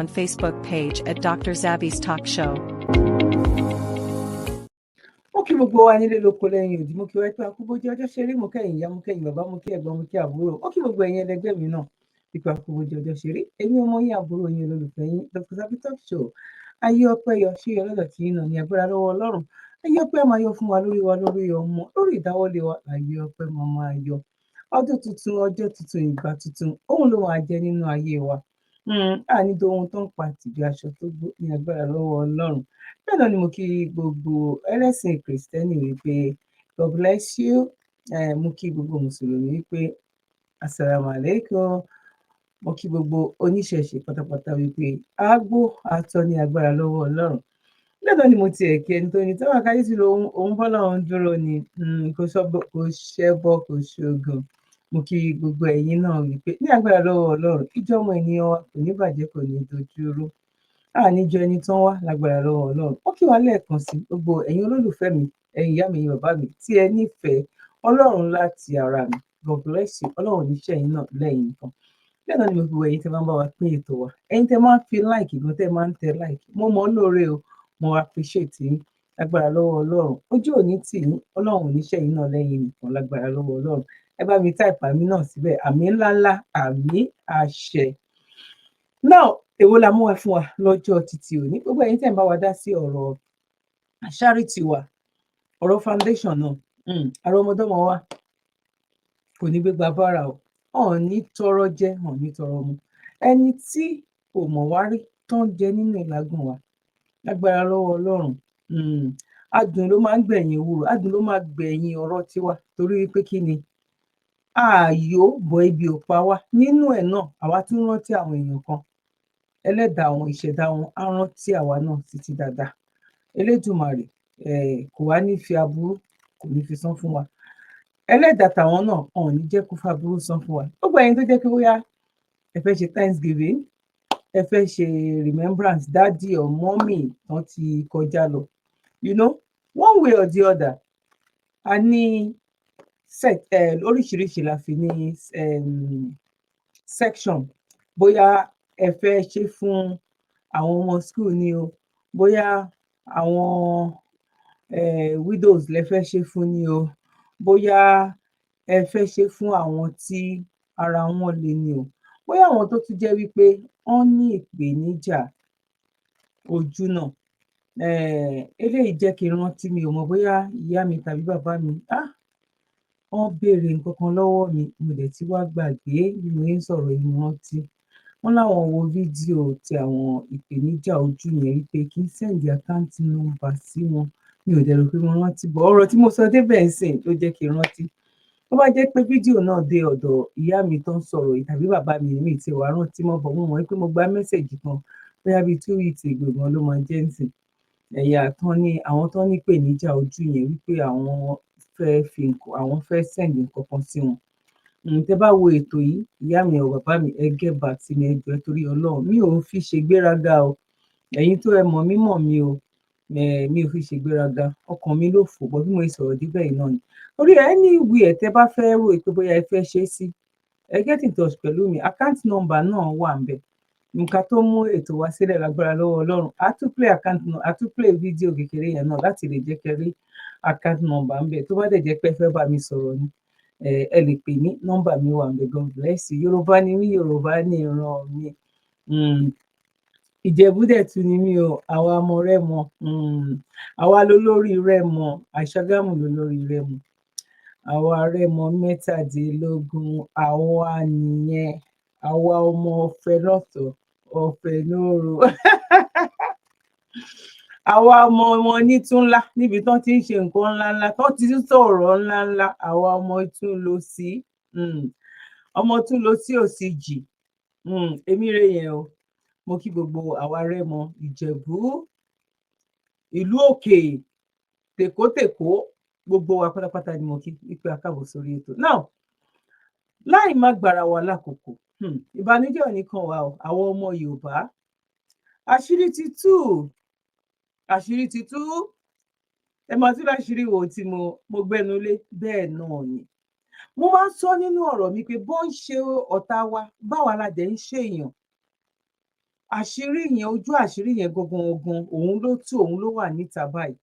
On Facebook page at Dr. Zabby's Talk Show. Mo kí gbogbo wa nílé lóko lẹ́yìn òdì. Mo kí wá pé akúbójú ọjọ́ ṣe rí. Mo kẹ́yìn ìyá, mo kẹ́yìn bàbá, mo kí ẹ̀gbọ́n, mo kí àbúrò, mo kí gbogbo ẹ̀yin ẹlẹgbẹ́ mi náà pípa akúbójú ọjọ́ ṣe rí. Èmi ọmọ yín, àbúrò yín, olólùfẹ́ yín, Dr. Zabby Talk Show. Ayé ọpẹ́ yọ ṣé yọ lọ́dọ̀ tí yín náà ní agbára lọ́wọ́ Ọlọ́run. Ayé ọpẹ́ máa yọ fún wa, lórí wa, lórí ọmọ, lórí ìdáwọ́lé wa. Ayé ọpẹ́ máa yọ. Ọdún tuntun, ọjọ́ tuntun, ìgbà tuntun, òun ló máa jẹ nínú ayé wa. Àní tó ohun tó ń pa tìbí aṣọ tó gbó ní agbára lọ́wọ́ Ọlọ́run. Bẹ́ẹ̀ náà ni mo kí gbogbo ẹlẹ́sìn Kìrìsìtẹ́nì wípé God bless you. Mo kí gbogbo Mùsùlùmí wípé asalaamu alaikum. Mo kí gbogbo oníṣẹ̀ṣe pátápátá wípé àgbo àtọ ní agbára lọ́wọ́ Ọlọ́run. Bẹ́ẹ̀ náà ni mo tiẹ̀ kí ẹni tó ní táwọn akáyé sí lòun òun bọ́lá òun dúró ni kò ṣẹbọ, kò ṣoògùn. Mo kí gbogbo ẹ̀yin náà wípé ní agbára lọ́wọ́ Ọlọ́run, ìjọmọ ènìyàn wa kò ní bàjẹ́, kò ní dojúrú, àníjọ ẹni tán wá lágbára lọ́wọ́ Ọlọ́run. Ó kí wa lẹ́ẹ̀kan sí, gbogbo ẹ̀yin olólùfẹ́ mi, ẹ̀yin ìyá mi, ẹ̀yin bàbá mi tí ẹ nífẹ̀ẹ́ Ọlọ́run láti ara mi. God bless you. Ọlọ́run oníṣẹ́ yín náà lẹ́yìn nìkan. Bẹ́ẹ̀ náà ni mo fi wọ ẹ̀yin tẹ́ máa ń bá wa pín ètò wa, ẹ̀yin tẹ́ máa ń fi like gan, tẹ́ máa ń tẹ like. Mo mọ̀ ọ́ lóore o, mo appreciate yín. Lágbára lọ́wọ́ Ọlọ́run, ojú òní tì yín. Ọlọ́run oníṣẹ́ yín náà lẹ́yìn nìkan lágbára lọ́wọ́ Ọlọ́run. Ẹ bá mi type àmín náà síbẹ̀, àmín ńláńlá, àmín àṣẹ. Now, èwo la mú wá fún wa lọ́jọ́ títí òní? Gbogbo ẹ̀yin tẹ́ ń bá wa dá sí ọ̀rọ̀ charity wa, ọ̀rọ̀ foundation náà, àrọ́mọdọ́mọ wa kò ní gbégbá bára o. Ọ̀ ní tọrọ jẹ, ọ̀ ní tọrọ mu. Ẹni tí kò mọ̀ wá rí tó ń jẹ nínú ìlágùn wa, lágbára lọ́wọ́ Ọlọ́run, adùn ló máa ń gbẹ̀yìn ewúro, adùn ló máa gbẹ̀yìn ọ̀rọ̀ tiwa. Torí pé kí ni ààyò bọ̀, ibi ò pa wá nínú ẹ̀ náà. Àwa tún rántí àwọn èèyàn kan, ẹlẹ́dàá àwọn ìṣẹ̀dá wọn á rántí àwa náà títí dáadáa. Elédùmarè kò wá ní fi aburú, kò ní fi san fún wa. Ẹlẹ́dàá tàwọn náà wọn ò ní jẹ́ kó faburú san fún wa. Gbogbo ẹ̀yin tó jẹ́ pé bóyá ẹ fẹ́ ṣe thanksgiving, ẹ fẹ́ ṣe remembrance daddy or mommy tán ti kọjá lọ, one way or the other, a ní set oríṣiríṣi la fi ní section. Bóyá ẹ fẹ́ ṣe fún àwọn ọmọ school ni o, bóyá àwọn widows lẹ fẹ́ ṣe fún ni o, bóyá ẹ fẹ́ ṣe fún àwọn tí ara wọn le ni o, bóyá àwọn tó tún jẹ́ wípé wọ́n ní ìpèníjà ojú náà. Eléyìí jẹ́ kí n rántí. Mi ò mọ̀ bóyá ìyá mi tàbí bàbá mi, wọ́n béèrè nǹkan kan lọ́wọ́ mi, mo dẹ̀ ti wá gbàgbé. Bí mo ṣe ń sọ̀rọ̀ yìí, mo rántí wọ́n láwọn wo fídíò ti àwọn ìpèníjà ojú yẹn, wípé kí n send account number sí wọn. Mi ò dẹ̀ rò pé mo rántí bọ̀ ọ̀rọ̀ tí mo sọ débẹ̀ ń sìn ló jẹ́ kí n rántí. Tó bá jẹ́ pé fídíò náà dé ọ̀dọ̀ ìyá mi tó ń sọ̀rọ̀ yìí tàbí bàbá mi, mi ti wá rántí mọ́ bọ̀. Mo mọ̀ pé mo gba message kan bóyá bíi 2 weeks ago gan ló máa jẹ́ ǹsìn. Ẹ̀yà tán ní àwọn tó ní ìpèníjà ojú yẹn, wípé àwọn fẹ́ fi nǹkan, àwọn fẹ́ send nǹkan kan sí wọn. Tẹ́ bá wo ètò yìí, ìyá mi ò, bàbá mi, ẹ get back sí mi. Ẹ jọ̀ọ́, torí Ọlọ́run, mi ò fi ṣègbéraga o. Ẹ̀yin tó ẹ mọ̀ mí mọ̀ mí o. Mi ò fi ṣègbéraga, ọkàn mi ló fò bọ́ bí mo ṣe sọ̀rọ̀ débẹ̀ yìí náà ni. Torí anywhere tẹ́ bá fẹ́ rò pé bóyá ẹ fẹ́ ṣe é sí, ẹ get in touch pẹ̀lú mi. Account number náà wà ńbẹ̀. Nǹkan tó mú ètò wá sílẹ̀, lágbára lọ́wọ́ Ọlọ́run, a tún play account, a tún play fídíò kékeré yẹn náà láti lè jẹ́ kẹ́ rí account number ńbẹ̀. Tó bá dẹ̀ jẹ́ pé ẹ fẹ́ bá mi sọ̀rọ̀ ni, ẹ lè pè mí, nọ́mbà mi wà ńbẹ̀. God bless you. Yorùbá ni mí, Yorùbá ní ìran mi. Ìjẹ̀bú dẹ̀ tún ni mí o. Àwa ọmọ Rẹ́mọ, àwa lolórí Rẹ́mọ, Àṣàgámù lolórí Rẹ́mọ. Àwa Rẹ́mọ 17, àwa nìyẹn. Àwa ọmọ ọ̀fẹ́ lọ́tọ̀, ọ̀fẹ́ lóru, àwa ọmọ wọn ní túnlá, níbi tán ti ń ṣe nǹkan ńláńlá, tán ti ń sọ̀rọ̀ ńláńlá. Àwa ọmọ tún lọ sí ọmọ tún lọ sí òsì jì. Èmi rè yẹn o. Mo kí gbogbo àwa Rẹ́mọ, Ìjẹ̀bú, ìlú òkè, tèkótèkó, gbogbo wa pátápátá ni mo kí wípé a káàbọ̀ sórí ètò. Now, láì má gbára wa lákòókò, ìbànújẹ́ ò ní kàn wá o. Àwọn ọmọ Yorùbá, àṣírí ti tú, àṣírí ti tú. Ẹ máa tún láṣìírí wo tí mo gbẹnu lé. Bẹ́ẹ̀ náà ni mo máa ń sọ nínú ọ̀rọ̀ mi pé bó ń ṣe ọ̀tá wa, báwa la dẹ̀ ń ṣèyàn. Àṣírí yẹn, ojú àṣírí yẹn gangan gangan, òun ló tú, òun ló wà níta báyìí.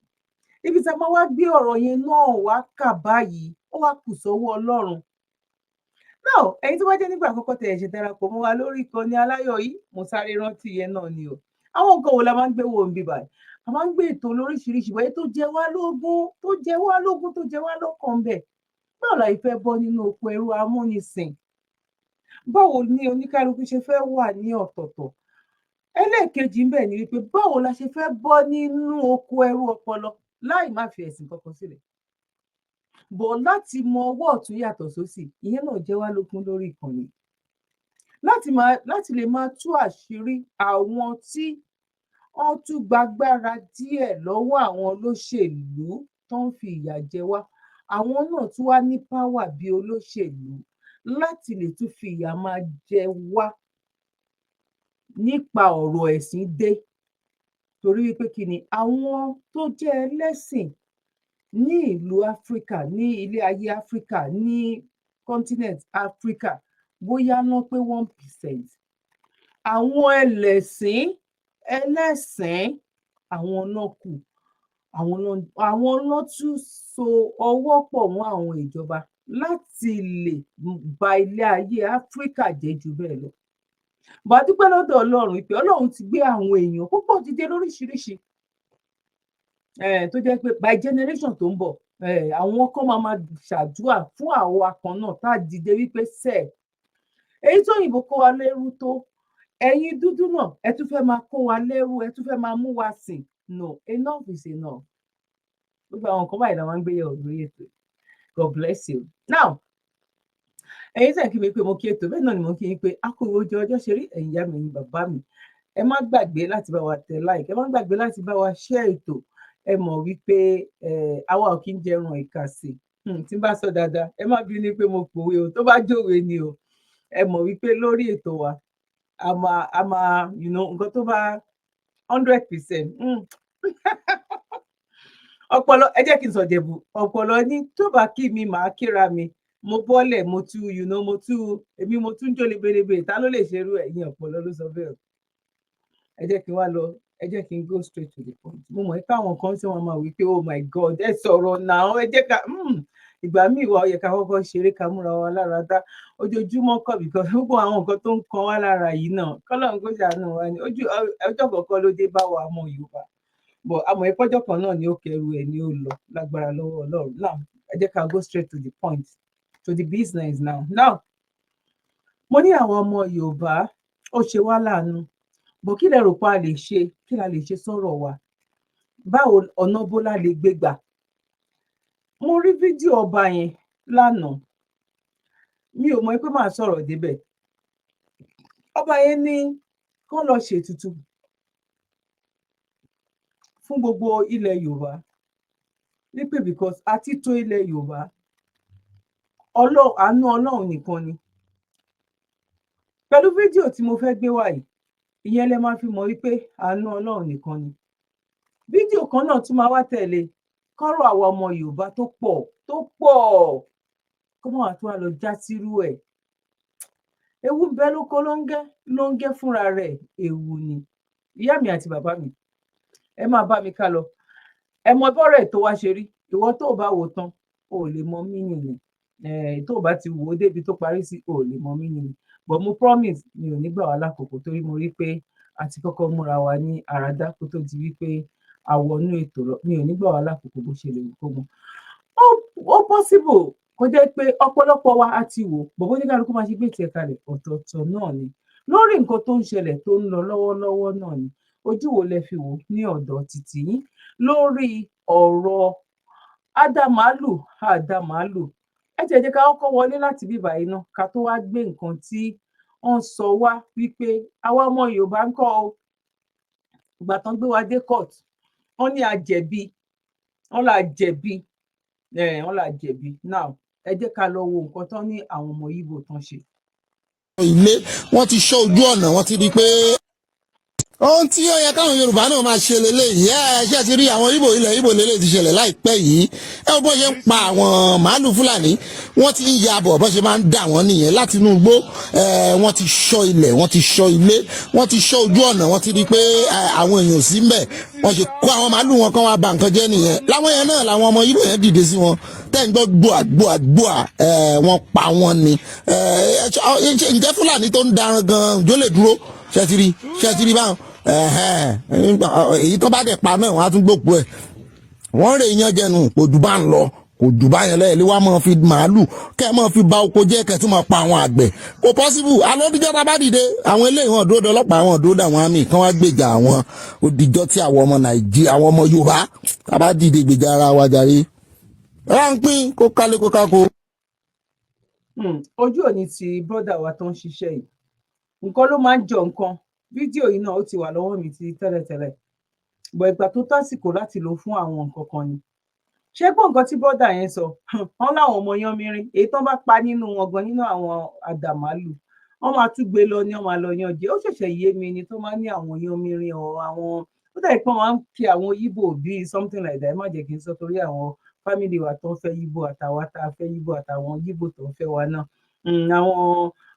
Ibi tá a máa wá gbé ọ̀rọ̀ yẹn náà wá kà báyìí, ó wá kù sọ́wọ́ Ọlọ́run náà. Ẹ̀yin tó bá jẹ́ nígbà àkọ́kọ́ tẹ̀ ṣe darapọ̀ mọ́ wa lórí ìkànnì aláyọ̀ yìí, mo sáré rántí yẹn náà ni o. Àwọn nǹkan wo la máa ń gbé wò ń bí báyìí? A máa ń gbé ètò lóríṣiríṣi wáyé tó jẹ wá lógún, tó jẹ wá lógún, tó jẹ wá lọ́kàn bẹ́ẹ̀. Báwo la ìfẹ́ bọ́ nínú oko ẹrú amúnisìn? Báwo ni oníkálukú ṣe fẹ́ wà ní ọ̀tọ̀ọ̀tọ̀? Ẹlẹ́ẹ̀kejì ń bẹ̀ ni wípé, báwo la ṣe fẹ́ bọ́ nínú oko ẹrú ọpọlọ láì má fi ẹ̀sìn kankan sílẹ̀ bọ̀, láti mọ ọwọ́ ọ̀tún yàtọ̀ sósì? Ìyẹn náà jẹ́ wá lógún lórí ìkànnì, láti lè máa tú àṣírí àwọn tí wọ́n tún gbàgbára díẹ̀ lọ́wọ́ àwọn olóṣèlú tó ń fi ìyà jẹ wá. Àwọn náà tún wá ní power bíi olóṣèlú láti lè tún fi ìyà máa jẹ wá nípa ọ̀rọ̀ ẹ̀sìn dé, torí wípé kí ni, àwọn tó jẹ́ ẹlẹ́sìn ní ìlú Áfríkà, ní ilé ayé Áfríkà, ní continent Áfríkà, bóyá ná pé 1%. Àwọn ẹlẹ́sìn ẹlẹ́sìn, àwọn náà kù, àwọn náà tún so ọwọ́ pọ̀ mọ́ àwọn ìjọba láti lè ba ilé ayé Áfríkà jẹ́ jù bẹ́ẹ̀ lọ. Bá a dúpẹ́ lọ́dọ̀ Ọlọ́run pé Ọlọ́run ti gbé àwọn èèyàn púpọ̀ dìde lóríṣiríṣi, tó jẹ́ pé by generation tó ń bọ̀, àwọn kan máa máa ṣàdúrà fún àwa kan náà tá a dìde wípé sẹ́ẹ̀ èyí tó òyìnbó kó wa lẹ́rú tó, ẹ̀yin dúdú náà, ẹ tún fẹ́ máa kó wa lẹ́rú, ẹ tún fẹ́ máa mú wa sìn. No, enough is enough. Gbogbo àwọn nǹkan báyìí la máa ń gbé yẹ̀wò lórí ètò. God bless you. Now, ẹ̀yin tẹ̀ kí mi pé mo kí ètò, bẹ́ẹ̀ náà ni mo kí yín pé a kò ojú ọjọ́ ṣe rí. Ẹ̀yin ìyá mi, ẹ̀yin bàbá mi, ẹ má gbàgbé láti bá wa tẹ like, ẹ má gbàgbé láti bá wa share ètò. Ẹ mọ̀ wípé àwa ò kí ń jẹran ìkàsì. Tí n bá sọ dáadáa, ẹ má bínú pé mo pòwe o, tó bá jòwe ni o. Ẹ mọ̀ wípé lórí ètò wa, a máa nǹkan tó bá 100%. Ọpọlọ, ẹ jẹ́ kí n sọ Jẹ̀bú. Ọpọlọ ní tó bá kí mi, màá kíra mi. Mo bọ́lẹ̀, mo tú you know mo tú èmi, mo tún jó lebelebe. Ta ló lè ṣerú ẹ̀? Yín ọpọlọ ló sọ bẹ́ẹ̀. Ẹ jẹ́ kí n wá lọ, ẹ jẹ́ kí n go straight to the point. Mo mọ̀ pé àwọn kan tí wọ́n máa wí pé, "Oh my God, ẹ sọ̀rọ̀ náà." Ẹ jẹ́ ká ìgbà míì wà, ó yẹ ká kọ́kọ́ ṣeré, ká múra wa lára dá. Ojoojúmọ́ kọ́, because gbogbo àwọn nǹkan tó ń kan wá lára yìí náà, kọ́lọ́run kó ṣàánú wa ni. Ojú ọjọ́ kọ̀ọ̀kan ló dé bá wa ọmọ Yorùbá bọ̀, àmọ́ ìpọ́jọ́ kan náà ni ó kẹrù ẹ̀ ní ó lọ lágbára lọ́wọ́ Ọlọ́run. Now, ẹ jẹ́ ká go straight to the point, to the business now. Now, mo ní àwọn ọmọ Yorùbá, ó ṣe wá láàánú bọ̀. Kí lẹ rò pa lè ṣe? Kí la lè ṣe sọ̀rọ̀ wa? Báwo, ọ̀nà bó la lè gbé gbà? Mo rí fídíò ọba yẹn lánàá, mi ò mọ̀ pé màá sọ̀rọ̀ débẹ̀. Ọba yẹn ní kán lọ ṣètùtù fún gbogbo ilẹ̀ Yorùbá, wípé because àti tó ilẹ̀ Yorùbá, àánú Ọlọ́run nìkan ni. Pẹ̀lú fídíò tí mo fẹ́ gbé wá yìí, ìyẹn lẹ máa fi mọ̀ wípé àánú Ọlọ́run nìkan ni. Fídíò kan náà tún máa wá tẹ̀lé, kọ́rọ̀ àwa ọmọ Yorùbá tó pọ̀ tó pọ̀, kó má wàá tún wá lọ já sírú ẹ̀. Ewu ń bẹ lóko lóńgẹ́, lóńgẹ́ fúnra rẹ̀ ewu ni. Ìyá mi àti bàbá mi, ẹ máa bá mi ká lọ. Ẹ mọ bọ́rọ̀ ẹ̀ tó wá ṣe rí. Ìwọ tó o bá wò tán, o ò lè mọ meaning ẹ̀. Tó o bá ti wò ó débi tó parí sí, o ò lè mọ meaning. But mo promise, mi ò ní gbà wá lákòókò, torí mo rí pé a ti kọ́kọ́ múra wa ní àràdá kó tó di wípé a wọnú ètò lọ. Mi ò ní gbà wá lákòókò bó ṣe lè wù kó mọ. Ó possible kó jẹ́ pé ọ̀pọ̀lọpọ̀ wa á ti wò bọ̀, bó ní kálukú máa ṣe gbé tiẹ̀ kalẹ̀ ọ̀tọ̀ọ̀tọ̀ náà ni lórí nǹkan tó ń ṣẹlẹ̀, tó ń lọ lọ́wọ́lọ́wọ́ náà ni. Ojú wo lẹ fi wò ní ọ̀dọ̀ títí yín lórí ọ̀rọ̀ ádámàálù ádámàálù? Ẹ tiẹ̀ jẹ́ ká kọ́kọ́ wọlé láti bíbà yìí ná, ká tó wá gbé nǹkan tí wọ́n sọ wá wípé àwa ọmọ Yorùbá ń kọ́ o. Ìgbà tán gbé wa dé court, wọ́n ní a jẹ̀bi, wọ́n là jẹ̀bi, wọ́n là jẹ̀bi. Now, ẹ jẹ́ ká lọ wo nǹkan tán ní àwọn ọmọ Ìgbò tán ṣe. Ilé wọn ti ṣọ́ ojú ọ̀nà, wọn ti rí i pé Ohun tí ó yẹ káwọn Yorùbá náà máa ṣe lélẹ́yìí, ẹ ṣe ti rí àwọn Ìgbò, ilẹ̀ Ìgbò lélẹ́yìí ti ṣẹlẹ̀ láìpẹ́ yìí. Ẹ wo bó ṣe ń pa àwọn màálù Fúlàní, wọ́n ti ń ya bọ̀, bó ṣe máa ń dà wọ́n nìyẹn láti inú igbó. Wọ́n ti ṣọ́ ilẹ̀, wọ́n ti ṣọ́ ilé, wọ́n ti ṣọ́ ojú ọ̀nà, wọ́n ti rí i pé àwọn èèyàn ò sí mbẹ̀. Wọ́n ṣe kó àwọn màálù wọn kán wá ba nǹkan jẹ́ nìyẹn. Láwọn yẹn náà làwọn ọmọ Ìgbò yẹn dìde sí wọn, tẹ́ ń gbọ́ gbòà gbòà gbòà, wọ́n pa wọ́n ni. Ǹjẹ́ Fúlàní tó ń daran gan-an ǹjọ́ lè dúró? Ṣẹ́tìrì ṣẹ́tìrì báwọn èyí tó bá dẹ̀ pa náà, wọ́n á tún gbòkú ẹ̀, wọ́n rè yan jẹnu. Kò jù bá ń lọ, kò jù bá yẹn lẹ́yìn wá máa fi màálù kẹ́ máa fi ba oko jẹ́, kẹ́ tún máa pa àwọn àgbẹ̀, kò possible. Alódìjọ́ tá a bá dìde, àwọn eléyìí wọn dúró de ọlọ́pàá, àwọn dúró de àwọn àmì kán wá gbèjà àwọn. Òdìjọ́ tí àwọn ọmọ Nàìjíríà, àwọn ọmọ Yorùbá tá a bá dìde gbèjà ara wa jàre, ráńpín kó kálé kó kákó. Ojú òní ti brother wa tó ń ṣiṣẹ́ yìí, nǹkan ló máa ń jọ nǹkan. Fídíò yìí náà, ó ti wà lọ́wọ́ mi ti tẹ́lẹ̀tẹ́lẹ̀ bọ̀, ìgbà tó tásìkò láti lò fún àwọn nǹkan kan ni. Ṣé gbọ́ nǹkan tí brother yẹn sọ? Wọn láwọn ọmọ yanmirin, èyí tán bá pa nínú wọn gan, nínú àwọn àdàmálù, wọn máa tún gbé lọ ní wọn máa lọ yan jẹ. Ó ṣẹ̀ṣẹ̀ yé mi ni tó máa ní àwọn yanmirin ọ àwọn. Ó dàbí pé wọ́n máa ń fi àwọn Yíbò bíi something like that. Ẹ má jẹ́ kí n sọ torí àwọn family wa tó ń fẹ́ Yíbò, àtàwa tá a fẹ́ Yíbò, àtàwọn Yíbò tó ń fẹ́ wa náà.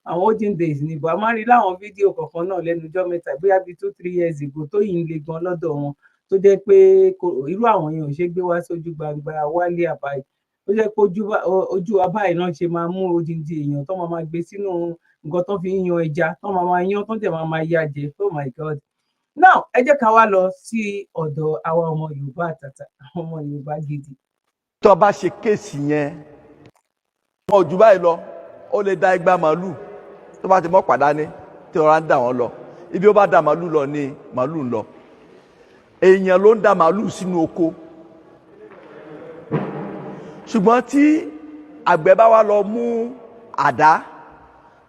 Àwọn olden days ni bò, a máa ń rí láwọn fídíò kọ̀ọ̀kan náà lẹ́nu ọjọ́ mẹ́ta, bóyá bíi 2-3 years ago, tó yìí ń le gan lọ́dọ̀ wọn, tó jẹ́ pé irú àwọn yẹn ò ṣe gbé wá sójú gbangba wálé àbáyé, tó jẹ́ pé ojú wa báyìí náà ṣe máa mú odindi èèyàn tó máa máa gbé sínú nǹkan tó fi ń yan ẹja, tó máa máa yan, tó dẹ̀ máa máa yá jẹ. Oh my God! Now, ẹ jẹ́ ká wá lọ sí ọ̀dọ̀ àwa ọmọ Yorùbá àtàtà, àwọn ọmọ Yorùbá gidi. Tó bá ṣe case yẹn, wọn ò jù báyìí lọ, ó lè da igba màálù tó bá ti mọ́ pàdánì tí ọ̀rá ń dà wọ́n lọ. Ibi ó bá da màálù lọ ni màálù ń lọ. Èèyàn ló ń da màálù sínú oko, ṣùgbọ́n tí àgbẹ̀ bá wá lọ mú àdá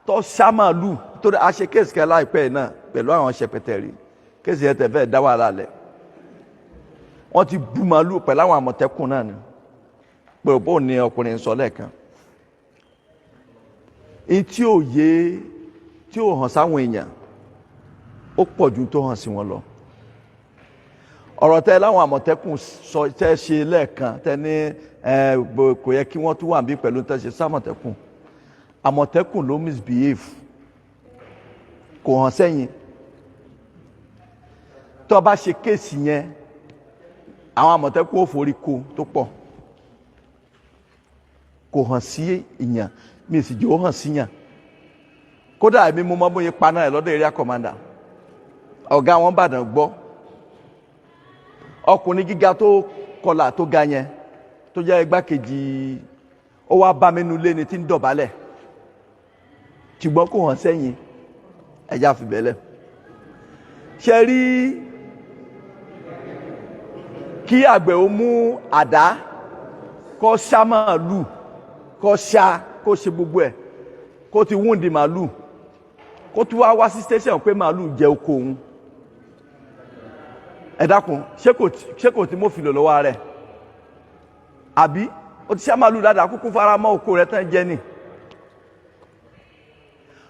tó ṣá màálù, tó a ṣe case kan láìpẹ́ yìí náà pẹ̀lú àwọn ṣẹpẹtẹrì, case yẹn tẹ̀ fẹ́ dá wàhálà lẹ̀. Wọ́n ti bú màálù pẹ̀lú àwọn Àmọ̀tẹ́kùn náà ni pé bóun ni ọkùnrin sọ lẹ́ẹ̀kan ní tí ò yé, tí ò hàn sáwọn èèyàn, ó pọ̀ ju tó hàn sí wọn lọ. Ọ̀rọ̀ tẹ láwọn Àmọ̀tẹ́kùn sọ, tẹ́ ṣe lẹ́ẹ̀kan, tẹ ní ẹ kò yẹ kí wọ́n tún wà bí pẹ̀lú tẹ́ ṣe sámọ̀tẹ́kùn. Àmọ̀tẹ́kùn ló misbehave, kò hàn sẹ́yìn. Tó o bá ṣe case yẹn, àwọn Àmọ̀tẹ́kùn ò forí ko tó pọ̀. Kò hàn sí ìyàn, mi sì jẹ́ ó hàn sí yàn. Kódà èmi mo mọ bóyá paná ẹ̀ lọ́dọ̀ area commander, ọ̀gá wọn bàdàn gbọ́. Ọkùnrin gíga tó kọlà tó ga yẹn, tó jẹ́ igbákejì, ó wá bá mi nulẹ̀ ni tí ń dọ̀bálẹ̀, ṣùgbọ́n kò hàn sẹ́yìn. Ẹja fìbẹ́lẹ̀ ṣe rí kí àgbẹ̀ ó mú àdá kó ṣá màálù, kó ṣá, kó ṣe gbogbo ẹ̀, kó ti wound màálù, kó tún wá wá sí station pé màálù jẹ oko òun. Ẹ dákun, ṣé kò tí mo fi lò lọ́wọ́ rẹ̀? Àbí ó ti ṣá màálù dáadáa, kúkú fara mọ́ oko rẹ̀ tán jẹ ni.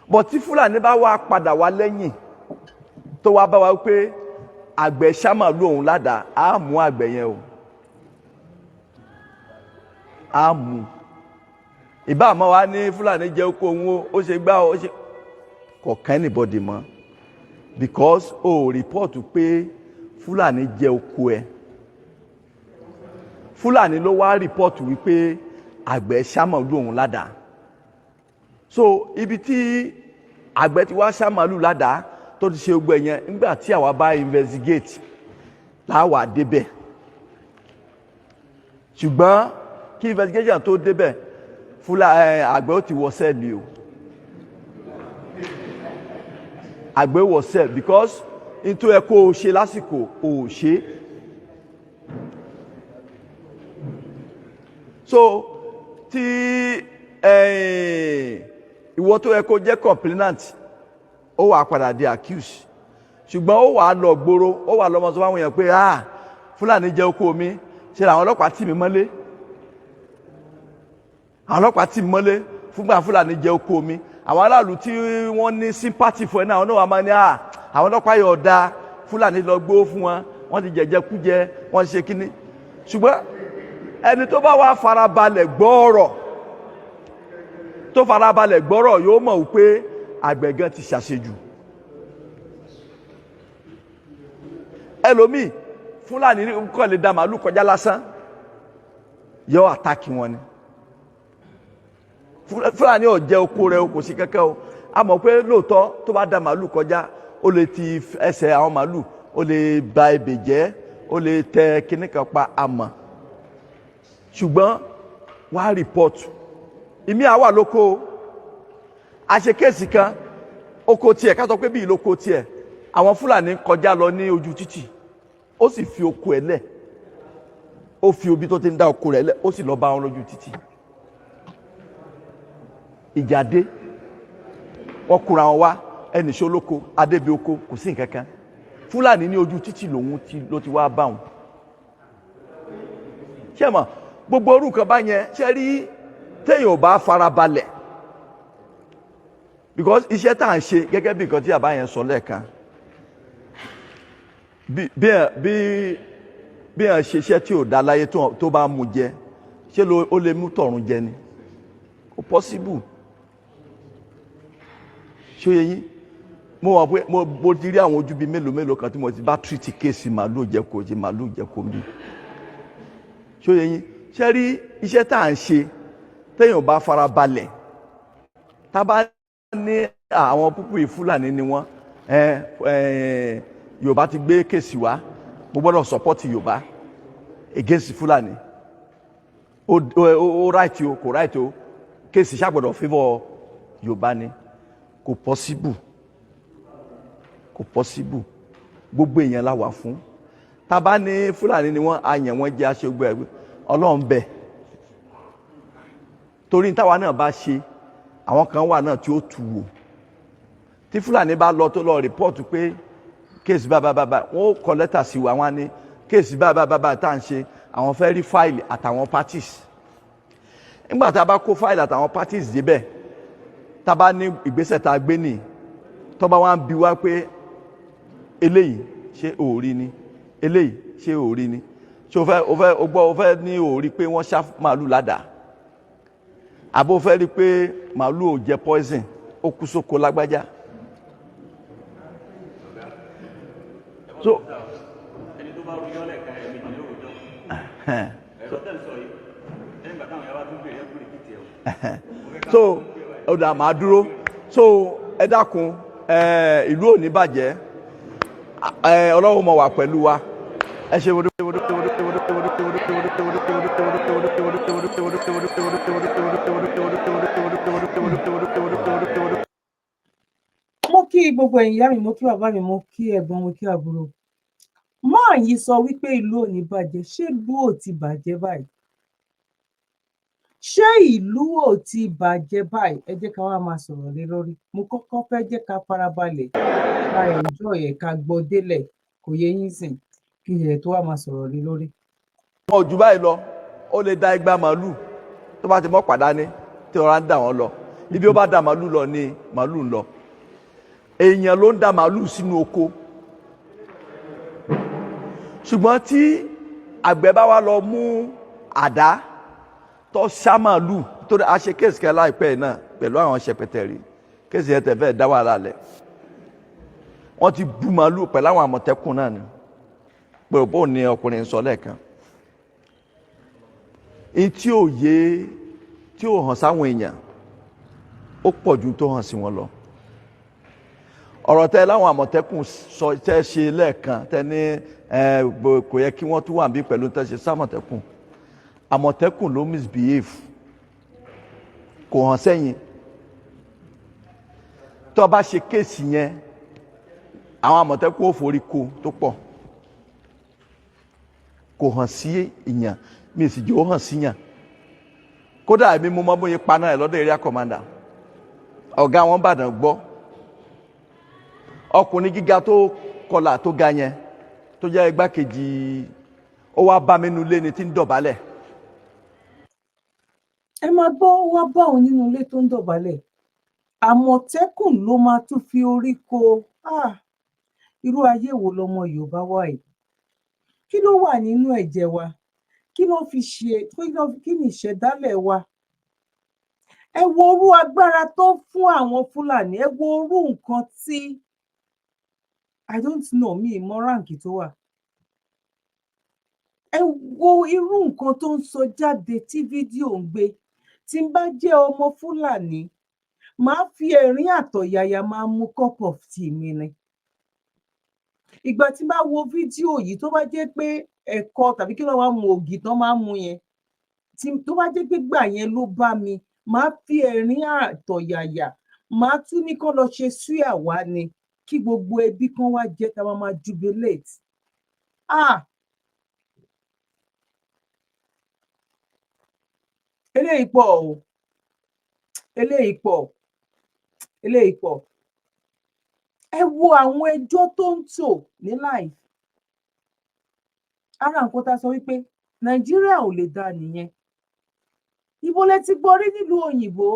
Bọ̀ tí Fúlàní bá wá padà wá lẹ́yìn, tó wá bá wa pé àgbẹ̀ ṣá màálù òun ládàá, á mú àgbẹ̀ yẹn o, á mú. Ìbá àmọ́ wa ní Fúlàní jẹ́ oko òun o, ó ṣe gbá o, ó ṣe kò kàn anybody mọ́, because o report pé Fúlàní jẹ oko ẹ. Fúlàní ló wá report wípé àgbẹ̀ ṣá màálù òun ládàá. So ibi tí àgbẹ̀ ti wá ṣá màálù ládàá, tó ti ṣe gbogbo ẹ̀yẹn, nígbà tí àwa bá investigate láwà débẹ̀. Ṣùgbọ́n kí investigation tó débẹ̀, fúlà ẹ àgbẹ̀ ó ti wọ cell o. Àgbẹ̀ wọ cell because nítorí ẹ kó o ṣe lásìkò o ò ṣe. So tí ìwọ tó yẹ kó jẹ́ complainant, ó wà padà di accused, ṣùgbọ́n ó wà lọ gbòòrò, ó wà lọ́mọ sọ fáwọn èèyàn pé, "Ah, Fúlàní jẹ oko mi, ṣe làwọn ọlọ́pàá tì mí mọ́lé, àwọn ọlọ́pàá tì mí mọ́lé fúngbà Fúlàní jẹ oko mi." Àwọn aráàlú tí wọ́n ní sympathy fún ẹ náà, àwọn náà wà máa ní, "Ah, àwọn ọlọ́pàá yóò da." Fúlàní lọ gbówó fún wọn, wọ́n ti jẹjẹ kújẹ, wọ́n ṣe kínní. Ṣùgbọ́n ẹni tó bá wá farabalẹ̀ gbọ́ ọ̀rọ̀, tó farabalẹ̀ gbọ́rọ̀, yóò mọ̀ wípé àgbẹ̀ gan ti ṣàṣejù. Ẹlòmíì, Fúlàní kàn lè da màálù kọjá lásán, yóò àtàkì wọn ni. Fúlàní ò jẹ oko rẹ o, kò sí kẹ́kẹ́ o. A mọ̀ pé lóòótọ́, tó bá da màálù kọjá, ó lè ti ẹsẹ̀ àwọn màálù, ó lè ba ebè jẹ́, ó lè tẹ kíní kan pa, àmọ́ ṣùgbọ́n wàá report ìmí àwa lóko. A ṣe case kan, oko tiẹ̀, ká sọ pé bíi lóko tiẹ̀, àwọn Fúlàní kọjá lọ ní ojú títì, ó sì fi oko ẹ̀ lẹ̀, ó fi obi tó ti ń dá oko rẹ̀ lẹ̀, ó sì lọ bá wọn lójú títì. Ìjà dé, wọ́n kóra wọn wá, ẹnì ṣe olóko adébi oko, kò sí nǹkan kan. Fúlàní ní ojú títì lòun ti ló ti wá bá wọn. Ṣé mọ̀ gbogbo orú nǹkan báyẹn ṣe rí, téèyàn ò bá farabalẹ̀, because iṣẹ́ tá à ń ṣe, gẹ́gẹ́ bí nǹkan tí àbá yẹn sọ lẹ́ẹ̀kan, bí ẹ̀ ṣe iṣẹ́ tí ò dá láyé, tó bá mú jẹ, ṣé ó lè mú tọ̀run jẹ ni? Kò possible. Ṣó yẹ yín? Mo wà pé mo ti rí àwọn ojú bíi mélòó mélòó kan tí mo ti bá treat case màálù jẹko, ṣe màálù jẹko mi. Ṣó yẹ yín? Ṣe rí iṣẹ́ tá à ń ṣe, téèyàn bá fara balẹ̀, tá a bá ní àwọn púpù yìí, Fúlàní ni wọ́n, ẹ ẹ Yorùbá ti gbé case wá, mo gbọ́dọ̀ support Yorùbá against Fúlàní. Ó right o, kò right o, case ṣàgbọ́dọ̀ favour Yorùbá ni. Kò possible, kò possible. Gbogbo èèyàn la wà fún. Tá a bá ní Fúlàní ni wọ́n, àyàn wọ́n jẹ́ aṣègbè ẹgbẹ́ Ọlọ́run bẹ̀, torí táwa náà bá ṣe, àwọn kan wà náà tí ó tù wò. Tí Fúlàní bá lọ, tó lọ report pé case bá bá bá, wọ́n ó kọ lẹ́tà sí wa, wọ́n á ní case bá bá tá à ń ṣe, àwọn fẹ́ rí file àtàwọn parties. Nígbà tá a bá kó file àtàwọn parties débẹ̀, tá a bá ní ìgbésẹ̀ tá a gbé nì, tó bá wá ń bi wá pé eléyìí, ṣé òórí ni? Eléyìí, ṣé òórí ni? Ṣé o fẹ́, o fẹ́, o gbọ́, o fẹ́ ní òórí pé wọ́n ṣá màálù ládàá, àbó fẹ́ rí pé màálù ò jẹ poison, ó kú sóko lágbájá? So ẹni tó bá rojọ́ lẹ́ẹ̀kan, ẹ̀ẹ̀mejì ló rojọ́. Ẹ̀rọ tẹ̀ ń sọ yìí, lẹ́yìn ìgbà táwọn yàrá tún bèrè ẹ̀kú rìpítì ẹ̀ o. So ó dà, máa dúró. So ẹ dákun, ẹ ìlú ò ní bàjẹ́, ẹ Ọlọ́run mọ̀ wà pẹ̀lú wa. Ẹ ṣe wo. Mo kí gbogbo ẹ̀yin ìyá mi, mo kí bàbá mi, mo kí ẹ̀gbọ́n, mo kí àbúrò. Máà yìí sọ wípé ìlú ò ní bàjẹ́. Ṣé ìlú ò ti bàjẹ́ báyìí? Ṣé ìlú ò ti bàjẹ́ báyìí? Ẹ jẹ́ ká wá máa sọ̀rọ̀ lé lórí. Mo kọ́kọ́ fẹ́ jẹ́ ká farabalẹ̀, ká enjoy ẹ̀, ká gbọ́ délẹ̀, kò yẹ yín sìn, kí ẹ̀ tó wá máa sọ̀rọ̀ lé lórí. Wọn ò jù báyìí lọ. Ó lè da igba màálù, tó bá ti mọ́ pàdánì tí ọ̀rá ń dà wọ́n lọ, ibi ó bá da màálù lọ ni màálù ń lọ. Èèyàn ló ń da màálù sínú oko, ṣùgbọ́n tí àgbẹ̀ bá wá lọ mú àdá tó ṣá màálù, torí a ṣe case kan láìpẹ́ yìí náà pẹ̀lú àwọn ṣẹpẹtẹrì, case yẹn tẹ̀ fẹ́ dá wàhálà lẹ̀. Wọ́n ti bú màálù pẹ̀lú àwọn Àmọ̀tẹ́kùn náà ni, pé òbó ni ọkùnrin sọ lẹ́ẹ̀kan n tí ò yé, tí ò hàn sáwọn èèyàn, ó pọ̀ ju tó hàn sí wọn lọ. Ọ̀rọ̀ tẹ́ láwọn Àmọ̀tẹ́kùn sọ, tẹ́ ṣe lẹ́ẹ̀kan, tẹ́ ní ẹ kò yẹ kí wọ́n tún wà bí pẹ̀lú tẹ́ ṣe sámọ̀tẹ́kùn. Àmọ̀tẹ́kùn ló misbehave, kò hàn sẹ́yìn. Tó bá ṣe case yẹn, àwọn Àmọ̀tẹ́kùn ò forí ko tó pọ̀. Kò hàn sí ìyàn, mi sì jẹ́ ó hàn sí yàn. Kódà èmi mo mọ bóyá paná ẹ̀ lọ́dọ̀ area commander, ọ̀gá wọn bàdàn gbọ́. Ọkùnrin gíga tó kọlà tó ga yẹn, tó jẹ́ igbákejì, ó wá bá mi nulẹ̀ ni tí ń dọ̀bálẹ̀. Ẹ máa gbọ́, ó wá bá òun nínú ilé tó ń dọ̀bálẹ̀. Àmọ̀tẹ́kùn ló máa tún fi orí ko. Ah, Irú ayé wo lọmọ Yorùbá wà yìí? Kí ló wà nínú ẹ̀jẹ̀ wa? Kí ló fi ṣe? Kí ni ìṣẹ̀dálẹ̀ wa? Ẹ wo orú agbára tó fún àwọn Fúlàní. Ẹ wo orú nǹkan tí, I don't know, mi ì mọ rank tó wà. Ẹ wo irú nǹkan tó ń sọ jáde tí fídíò ń gbé. Tí n bá jẹ́ ọmọ Fúlàní, màá fi ẹ̀rín àtọ̀yàyà máa mu cup of tea mi ni ìgbà tí n bá wo fídíò yìí. Tó bá jẹ́ pé ẹ̀kọ tàbí kí ló máa mu, ògì tán máa ń mu yẹn, tó bá jẹ́ pé gbà yẹn ló bá mi, màá fi ẹ̀rín àtọ̀yàyà, màá tún ní kán lọ ṣe súyà wá ni, kí gbogbo ẹbí kan wá jẹ́, tá a máa jubilate. Ah, eléyìí pọ̀ o, eléyìí pọ̀, eléyìí pọ̀. Ẹ wo àwọn ẹjọ́ tó ń tò ní life. Ara nǹkan tá a sọ wípé Nàìjíríà ò lè dá nìyẹn. Ibo lẹ ti gbọ́ rí nílùú òyìnbó,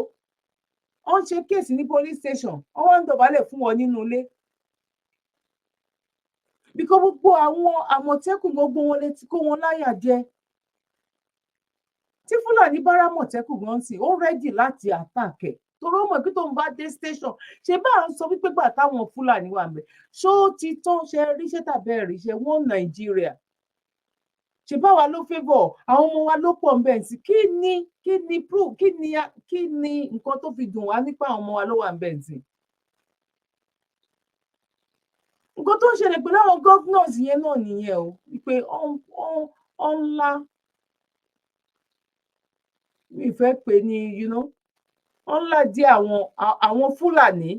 wọ́n ń ṣe case ní police station, wọ́n wá ń dọ̀bálẹ̀ fún wọn nínú ilé? Bíkọ́ gbogbo àwọn Àmọ̀tẹ́kùn, gbogbo wọn lè ti kó wọn láyà jẹ. Tí Fúlàní bá rámọ̀tẹ́kùn gan sí, ó ready láti attack ẹ̀, torí ó mọ̀ pé tóun bá dé station, ṣe bá à ń sọ wípé gbà táwọn Fúlàní wà ńbẹ̀, ṣó ti tán? Ṣe ríṣẹ́ tàbí ẹ̀ ríṣẹ́ wọ́n Nàìjíríà, ṣe báwa ló favour àwọn ọmọ wa ló pọ̀ ńbẹ̀ sí. Kí ni proof? Kí ni nǹkan tó fi dùn wá nípa àwọn ọmọ wa ló wà ńbẹ̀ sí? Nǹkan tó ń ṣẹlẹ̀ pẹ̀lú àwọn governors yẹn náà nìyẹn o, wípé ọ̀n ńlá mi fẹ́ pè ní ọ̀n ńlá dí àwọn Fúlàní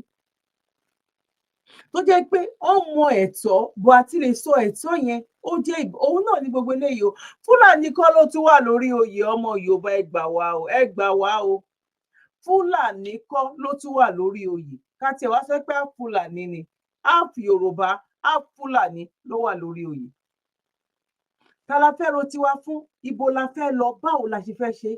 tó jẹ́ pé ó mọ ẹ̀tọ́ bó àti lè sọ ẹ̀tọ́ yẹn. Ó jẹ́ òun náà ní gbogbo eléyìí o. Fúlàní kọ́ ló tún wà lórí oyè. Ọmọ Yorùbá, ẹ gbà wá o, ẹ gbà wá o. Fúlàní kọ́ ló tún wà lórí oyè. Ká tiẹ̀ wá sọ pé half Fúlàní ni, half Yorùbá, half Fúlàní ló wà lórí oyè. Ta la fẹ́ ro tiwa fún? Ibo la fẹ́ lọ? Báwo la ṣe fẹ́ ṣe?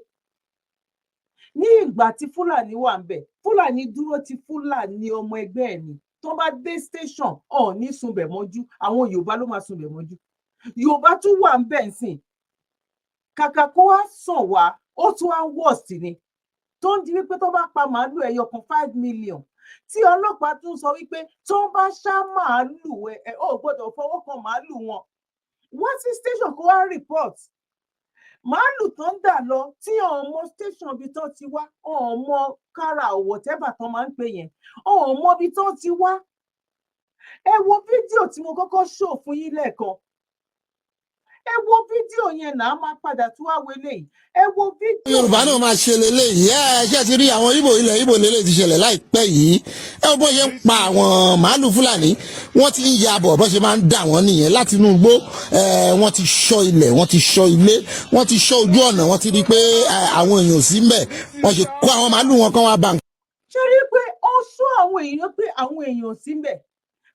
Ní ìgbà tí Fúlàní wà ń bẹ̀, Fúlàní dúró ti Fúlàní ọmọ ẹgbẹ́ ẹ̀ ni. Tó bá dé station, ọ̀ ní sunbẹ̀ mọ́jú, àwọn Yorùbá ló máa sunbẹ̀ mọ́jú. Yorùbá tún wà ń bẹ̀ ń sìn. Kàkà kó wá sàn wá, ó tún wá worst ni, tó ń di wípé tó bá pa màálù ẹyọ kan, 5 million, tí ọlọ́pàá tún sọ wípé tó bá ṣá màálù ẹ, ẹ ò gbọ́dọ̀ fọwọ́ kan màálù wọn. Wọ́n sí station kó wá report màálù tó ń dà lọ, tí ọmọ station ibi tó ti wá, ọmọ kára, whatever tó máa ń pè yẹn, ọmọ ibi tó ti wá. Ẹ wo fídíò tí mo kọ́kọ́ show fún yín lẹ́ẹ̀kan. Ẹ wo fídíò yẹn náà, máa padà tún wá wọlé yìí. Ẹ wo fídíò. Yorùbá náà máa ṣe leléyìí. Ẹ ṣe ti rí àwọn Ìgbò, ilẹ̀ Ìgbò lélẹ̀ ti ṣẹlẹ̀ láìpẹ́ yìí. Ẹ wo bó ṣe ń pa àwọn màálù Fúlàní. Wọ́n ti ń ya bọ̀, bó ṣe máa ń dà wọ́n nìyẹn láti inú igbó. Wọ́n ti ṣọ́ ilẹ̀, wọ́n ti ṣọ́ ilé, wọ́n ti ṣọ́ ojú ọ̀nà. Wọ́n ti rí i pé àwọn èèyàn ò sí ńbẹ̀, wọ́n ṣe kó àwọn màálù wọn kán wá bá. Ṣe rí i pé ó sọ àwọn èèyàn pé àwọn èèyàn ò sí ńbẹ̀,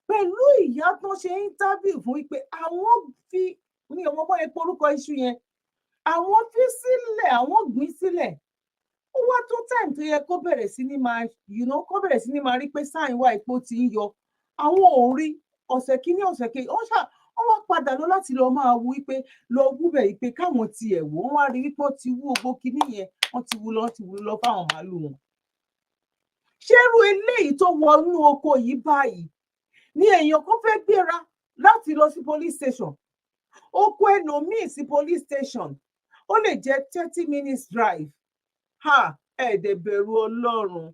pẹ̀lú ìyá tó ṣe interview fún wípé àwọn fi ní ọmọ bọ́ epo orúkọ iṣu yẹn, àwọn fi sílẹ̀, àwọn gbìn sílẹ̀. Ó wá tó time tó yẹ kó bẹ̀rẹ̀ sí ní máa kó bẹ̀rẹ̀ sí ní máa rí pé sign wà, epo ti ń yọ. Àwọn ò rí. Ọ̀sẹ̀ kínní, ọ̀sẹ̀ kejì, wọ́n ṣá wọ́n wá padà lọ láti lọ máa wú wípé lọ wú bẹ̀ wípé káwọn tiẹ̀ wò. Wọ́n wá rí wípé wọ́n ti wú ogbó kínní yẹn, wọ́n ti wú lọ, wọ́n ti wú lọ fáwọn màálù wọn. Ṣérú eléyìí tó wọnú oko yìí báyìí ni èèyàn kan fẹ́ gbéra láti lọ sí police station? Oko ẹlòmíì sí police station, ó lè jẹ́ 30 minutes drive. Ha, ẹ̀ẹ́dẹ̀ bẹ̀rù Ọlọ́run.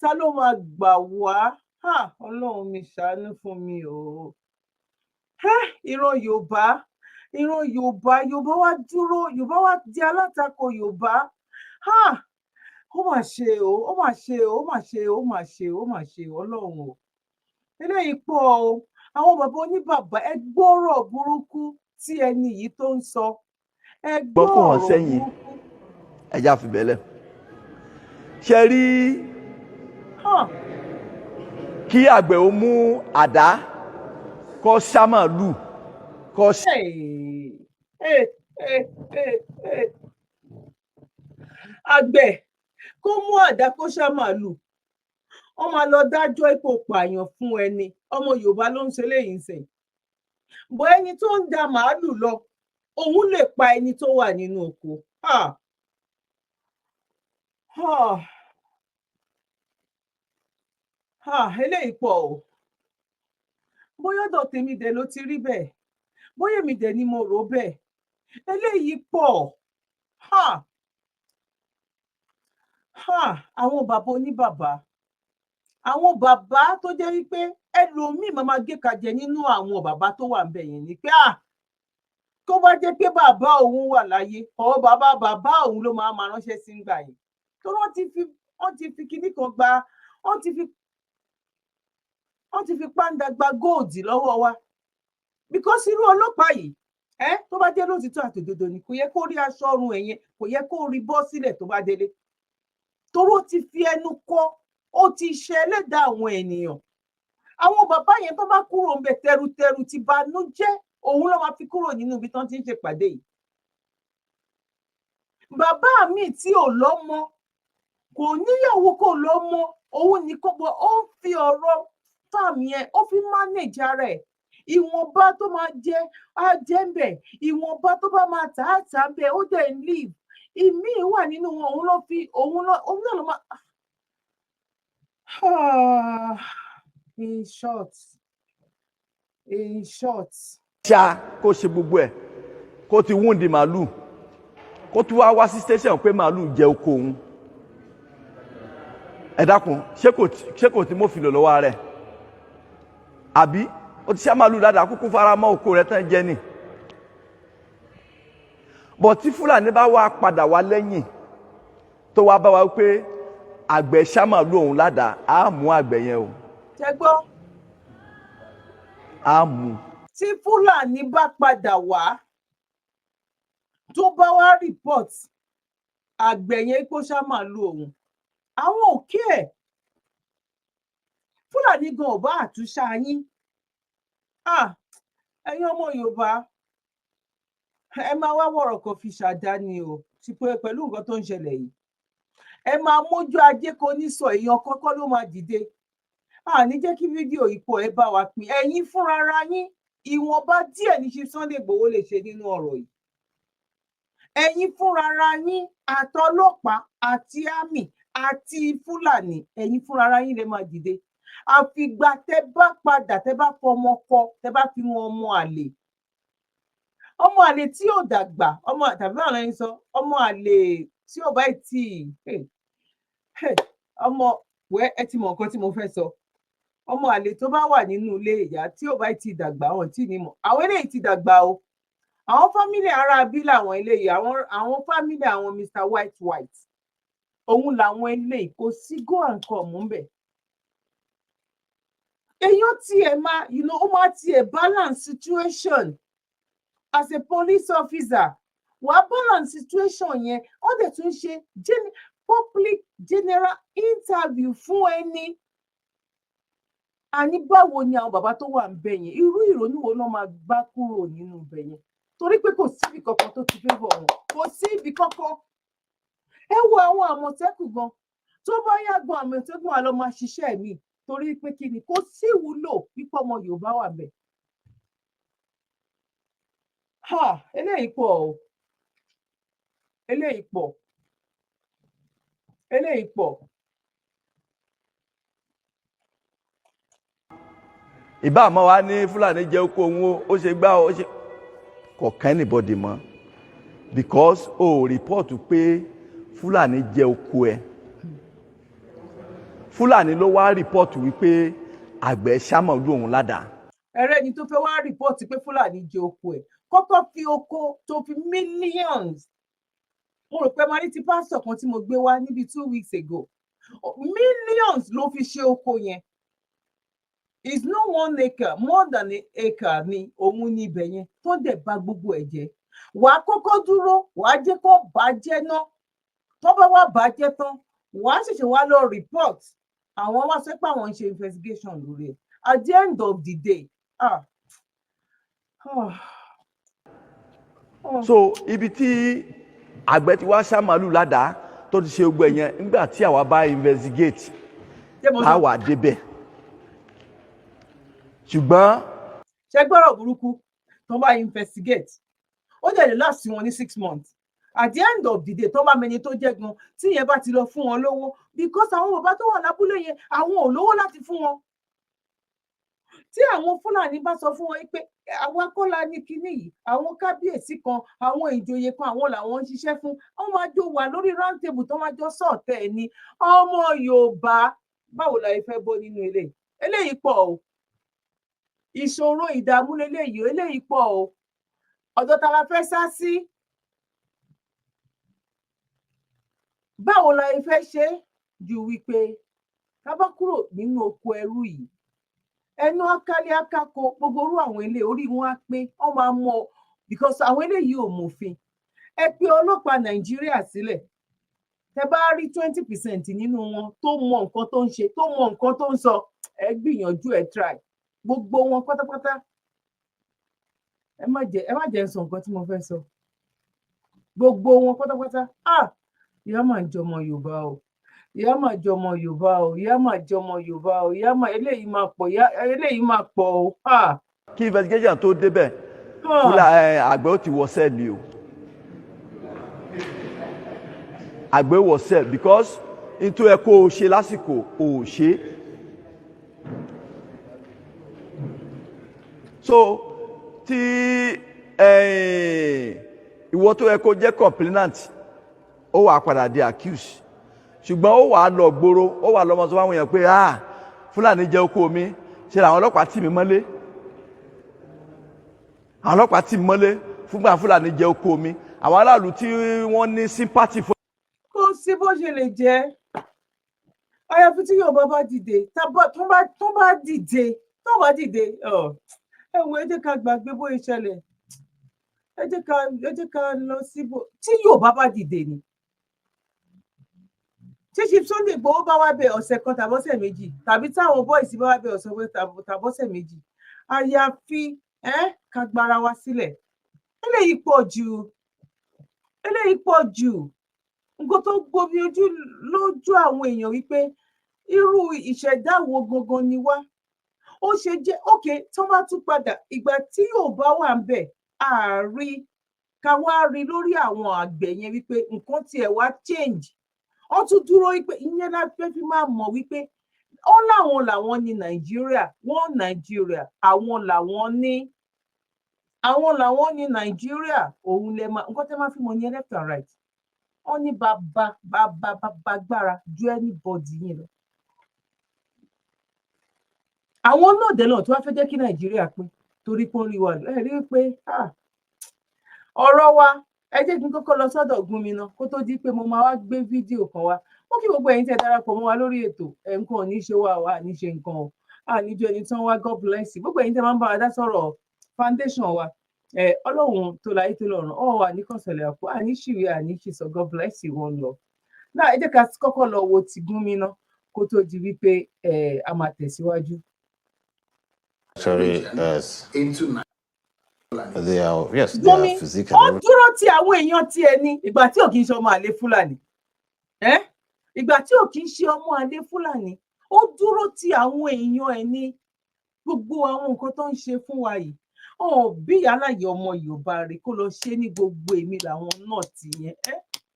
Ta ló máa gbà wá? Ha, Ọlọ́run mi, ṣàánú fún mi o. Ìran Yorùbá, ìran Yorùbá, Yorùbá wá dúró, Yorùbá wá di alátakò Yorùbá. Ha, ó mà ṣe o, ó mà ṣe o, ó mà ṣe o, ó mà ṣe o, ó mà ṣe o, Ọlọ́run o. Eléyìí pọ̀ o. Àwọn bàbá oníbàbà, ẹ gbọ́rọ̀ burúkú tí ẹni yìí tó ń sọ. Ẹ gbọ́ gbọ́ kó hàn ọ̀rọ̀ sẹ́yìn. burúkú. Ẹja fìbẹ́lẹ̀ ṣe rí. Hàn. Kí àgbẹ̀ ó mú àdá kó ṣá màálù kó. Hey, hey, hey, hey, hey. Àgbẹ̀ kó mú àdá kó ṣá màálù, wọ́n máa lọ dájọ́ ipò pààyàn fún ẹni. Ọmọ Yorùbá ló ń ṣe léyìí ń sìn bọ. Ẹni tó ń da màálù lọ, òun lè pa ẹni tó wà nínú oko. Ah. Ah. Ah, eléyìí pọ̀ o. Bóyá ọ̀dọ̀ tèmi dẹ̀ ló ti rí bẹ́ẹ̀, bóyá èmi dẹ̀ ni mo rò bẹ́ẹ̀, eléyìí pọ̀. Ha ha, àwọn bàbá oníbàbá, àwọn bàbá tó jẹ́ wípé ẹlòmíì máa máa gé kajẹ nínú àwọn bàbá tó wà ńbẹ̀ yẹn ni pé, ah, tó bá jẹ́ pé bàbá òun wà láyé, ọ̀ bàbá bàbá òun ló máa máa ránṣẹ́ sí ńgbà yẹn, tó wọ́n ti fi kinní kan gba, wọ́n ti fi pàǹdà gba gold lọ́wọ́ wa, because irú ọlọ́pàá yìí ẹ, tó bá jẹ́ lótìtọ́ àtòdodo ni, kò yẹ kó rí aṣọ ọrùn ẹ̀ yẹn, kò yẹ kó rí bọ́ sílẹ̀ tó bá délé, torí ó ti fi ẹnu kọ, ó ti ṣe ẹlẹ́dàá àwọn ènìyàn. Àwọn bàbá yẹn, tó bá kúrò ń bẹ tẹrutẹru ti banújẹ́, òun ló máa fi kúrò nínú ibi tán ti ń ṣèpàdé yìí. Bàbá mi tí ò lọ́mọ, kò níyàwó, kò lọ́mọ, òun nìkan bọ, ó ń fi ọ̀rọ̀ farm yẹn, ó fi manage ara ẹ̀. Ìwọ̀nba tó máa jẹ á jẹ ń bẹ̀, ìwọ̀nba tó bá máa tà á tà ń bẹ̀, ó dẹ̀ ń live. Ìmíì wà nínú wọn, òun ló fi òun ló òun náà ló máa. In short, in short. Ṣá kó ṣe gbogbo ẹ̀, kó ti wound màálù, kó tún wá wá sí station pé màálù jẹ oko òun. Ẹ dákun, ṣé kò tí mo fi lò lọ́wọ́ rẹ̀? Àbí ó ti ṣá màálù dáadáa, kúkú fara mọ́ oko rẹ̀ tán jẹ ni? Bọ̀ tí Fúlàní bá wá padà wá lẹ́yìn, tó wá bá wa pé àgbẹ̀ ṣá màálù òun ládàá, á mú àgbẹ̀ yẹn o. Ṣẹ gbọ́? Á mú. Tí Fúlàní bá padà wá, tó bá wá report àgbẹ̀ yẹn kó ṣá màálù òun, àwọn òkè ẹ̀ Fúlàní gan ò bá àtúnṣá yín. Ẹ̀yin ọmọ Yorùbá, ẹ máa wá wọ̀rọ̀ kan fi ṣàdá ni o ti pé pẹ̀lú nǹkan tó ń ṣẹlẹ̀ yìí. Ẹ máa mójú ajé kò ní sọ, èèyàn kọ́kọ́ ló máa dìde. Àní jẹ́ kí fídíò ipò ẹ bá wa pín. Ẹ̀yin fúnra yín, ìwọ̀nba díẹ̀ ní ṣe Sunday Igboho lè ṣe nínú ọ̀rọ̀ yìí. Ẹ̀yin fúnra yín, àtọlọ́pàá àti army àti Fúlàní, ẹ̀yin fúnra yín lè máa dìde. Àfìgbà tẹ́ bá padà, tẹ́ bá fọmọ kọ, tẹ́ bá fi wọn ọmọ àlè, ọmọ àlè tí ò dàgbà, ọmọ tàbí àwọn ẹni sọ ọmọ àlè tí ò bá tí ọmọ wẹ, ẹ ti mọ nǹkan tí mo fẹ́ sọ. Ọmọ àlè tó bá wà nínú ilé ìyá tí ò bá ti dàgbà, àwọn tí ní mọ àwọn eléyìí ti dàgbà o. Àwọn family ará bí làwọn eléyìí, àwọn family àwọn Mr White White, òun làwọn eléyìí. Kò sí go and come ńbẹ. Èèyàn tiẹ̀ máa ó máa tiẹ̀ balance situation as a police officer, wàá balance situation yẹn. Ó dẹ̀ tún ṣe public general interview fún ẹni. Àní báwo ni àwọn bàbá tó wà ń bẹ yẹn, irú ìrònú wo náà máa gbá kúrò nínú ibẹ̀ yẹn? Torí pé kò síbi kankan tó ti favour wọn, kò sí ibi kankan. Ẹ wo àwọn Àmọ̀tẹ́kùn gan, tó bá yá gan, Àmọ̀tẹ́kùn wa lọ máa ṣiṣẹ́ mi, torí pé kí ni? Kò sí ìwúlò pípọ̀ ọmọ Yorùbá wà bẹ́ẹ̀. Ha, eléyìí pọ̀ o, eléyìí pọ̀, eléyìí pọ̀. Ìbá àmọ́ wa ní Fúlàní jẹ́ oko òun o, ó ṣe gbá o, ó ṣe kò kàn anybody mọ́, because o report pé Fúlàní jẹ oko ẹ̀. Fúlàní ló wá report wípé àgbẹ̀ ṣàmọ̀lú òun ládàá. Ẹrẹ́ ni tó fẹ́ wá report pé Fúlàní jẹ oko ẹ̀, kọ́kọ́ fi oko tó fi millions. Mo rò pé máa ní ti pásítọ̀ kan tí mo gbé wá níbi 2 weeks ago, millions ló fi ṣe oko yẹn. Is no 1 acre, more than an acre ni òun ní ibẹ̀ yẹn, tó dẹ̀ bà gbogbo ẹ̀ jẹ́. Wàá kọ́kọ́ dúró, wàá jẹ́ kó bàjẹ́ ná. Tó bá wá bàjẹ́ tán, wàá ṣẹ̀ṣẹ̀ wá lọ report. Àwọn wá sọ pé àwọn ń ṣe investigation lórí ẹ̀. At the end of the day, ah, ah. So ibi tí àgbẹ̀ ti wá ṣá màálù ládàá, tó ti ṣe gbogbo ẹ̀ yẹn, nígbà tí àwa bá investigate, Ṣé mo á sọ wà débẹ̀. Ṣùgbọ́n Ṣe gbọ́rọ̀ burúkú? Tó bá investigate, ó dẹ̀ lè last wọn ní 6 months. At the end of the day, tó bá mẹni tó jẹ́ gan, tí yẹn bá ti lọ fún wọn lówó, because àwọn bàbá tó wà lábúlé yẹn, àwọn ò lówó láti fún wọn. Tí àwọn Fúlàní bá sọ fún wọn pé àwa kọ́ la ní kinní yìí, àwọn kábíyèsí kan, àwọn ìjòyè kan, àwọn làwọn ń ṣiṣẹ́ fún, wọ́n máa jọ wà lórí round table tó máa jọ sọ̀tẹ̀ ní. Ọmọ Yorùbá, báwo la ṣe fẹ́ bọ́ nínú eléyìí? Eléyìí pọ̀ o. Ìṣòro, ìdààmú leléyìí. Eléyìí pọ̀ o. Ọ̀dọ̀ ta la fẹ́ sá sí? Báwo la ṣe fẹ́ ṣe ju wípé ká bá kúrò nínú oko ẹrú yìí? Ẹnu akálẹ̀ akáko gbogbo orú àwọn ilé orí wọn á pé wọn máa mọ, because àwọn eléyìí ò mòfin. Ẹ pé ọlọ́pàá Nàìjíríà sílẹ̀, tẹ bá rí 20% nínú wọn tó mọ nǹkan tó ń ṣe, tó mọ nǹkan tó ń sọ, ẹ gbìyànjú, ẹ try gbogbo wọn pátápátá. Ẹ má jẹ́ ń sọ nǹkan tí mo fẹ́ sọ. Gbogbo wọn pátápátá. Ah, ìyá máa ń jọmọ Yorùbá o, ìyá máa jọmọ Yorùbá o, ìyá máa jọmọ Yorùbá o, ìyá máa eléyìí máa pọ̀, ìyá eléyìí máa pọ̀ o. Ah. Kí investigation tó débẹ̀, fúlà ẹ àgbẹ̀ ó ti wọ cell o. Àgbẹ̀ wọ cell because nítorí ẹ kó o ṣe lásìkò o ò ṣe. So tí ìwọ tó yẹ kó jẹ́ complainant, ó wàá padà di accused, ṣùgbọ́n ó wàá lọ gbòòrò, ó wàá lọ́mọ sọ fáwọn èèyàn pé, "Ah, Fúlàní jẹ oko mi, ṣe làwọn ọlọ́pàá tì mí mọ́lé, àwọn ọlọ́pàá tì mí mọ́lé fúngbà Fúlàní jẹ oko mi." Àwọn aráàlú tí wọ́n ní sympathy fún. Kò sí bó ṣe lè jẹ́, àyàfi tí Yorùbá bá dìde. Tó bá dìde, tó bá dìde, ẹ wo, ẹ jẹ́ ká gbàgbé bóyá ìṣẹ̀lẹ̀. Ẹ jẹ́ ká lọ síbò tí Yorùbá bá dìde ni. Tí Chief Sunday Igboho bá wá bẹ ọ̀sẹ̀ kan tàbọ́sẹ̀ 2, tàbí táwọn boys bá wá bẹ ọ̀sẹ̀ kan tàbọ́sẹ̀ 2, àyàfi ká gbára wa sílẹ̀. Eléyìí pọ̀ jù, eléyìí pọ̀ jù. Nǹkan tó gbomi ojú lójú àwọn èèyàn wípé irú ìṣẹ̀dá wo gangan ni wá? Ó ṣe jẹ́ òkè tó bá tún padà ìgbà tí Yorùbá wà ń bẹ̀, àárí ká wá rí lórí àwọn àgbẹ̀ yẹn wípé nǹkan tiẹ̀ wá change. Wọ́n tún dúró wípé ìyẹn la fẹ́ fi máa mọ̀ wípé ó láwọn làwọn ní Nàìjíríà, wọ́n Nàìjíríà, àwọn làwọn ní, àwọn làwọn ní Nàìjíríà. Òun lè máa nǹkan tẹ́ máa fi mọ̀ ní left and right. Wọ́n ní bàbá bàbá bàbá agbára ju anybody yín lọ. Àwọn náà dẹ̀ náà tó wá fẹ́ jẹ́ kí Nàìjíríà pín torí pé ó ń rí wa. Ẹ rí i pé ọ̀rọ̀ wa, ẹ jẹ́ kí n kọ́kọ́ lọ sọ́dọ̀ Gúnmi náà kó tó di pé mo máa wá gbé fídíò kan wá. Ó kí gbogbo ẹ̀yin tẹ́ darapọ̀ mọ́ wa lórí ètò. Ẹ̀ nǹkan ò ní ṣe wá, wà ní ṣe nǹkan o, àníjọ ẹni tán wá. God bless you, gbogbo ẹ̀yin tẹ́ máa ń bá wa dá sọ̀rọ̀ foundation wa. Ẹ Ọlọ́run tó láyé tó lọ́run ọ̀ wà ní kọ̀sẹ̀lẹ̀ àpò àní ṣìwé àní ṣìṣọ. God bless you. One love. Náà, ẹ jẹ́ ká kọ́kọ́ lọ wo ti Gúnmi náà kó tó di wípé a máa tẹ̀síwájú. Sorry, yes. Into They are, yes, they Gúnmi are physical. ó dúró ti àwọn èèyàn tiẹ̀ ní ìgbà tí ò kì í ṣe ọmọ àlè Fúlàní, ìgbà tí ò kì í ṣe ọmọ àlè Fúlàní, ó dúró ti àwọn èèyàn ẹ̀ ní gbogbo àwọn nǹkan tó ń ṣe fún wa yìí. Ọ̀n bí aláyẹ ọmọ Yorùbá rè kó lọ ṣe ní gbogbo èmi làwọn náà ti yẹn ẹ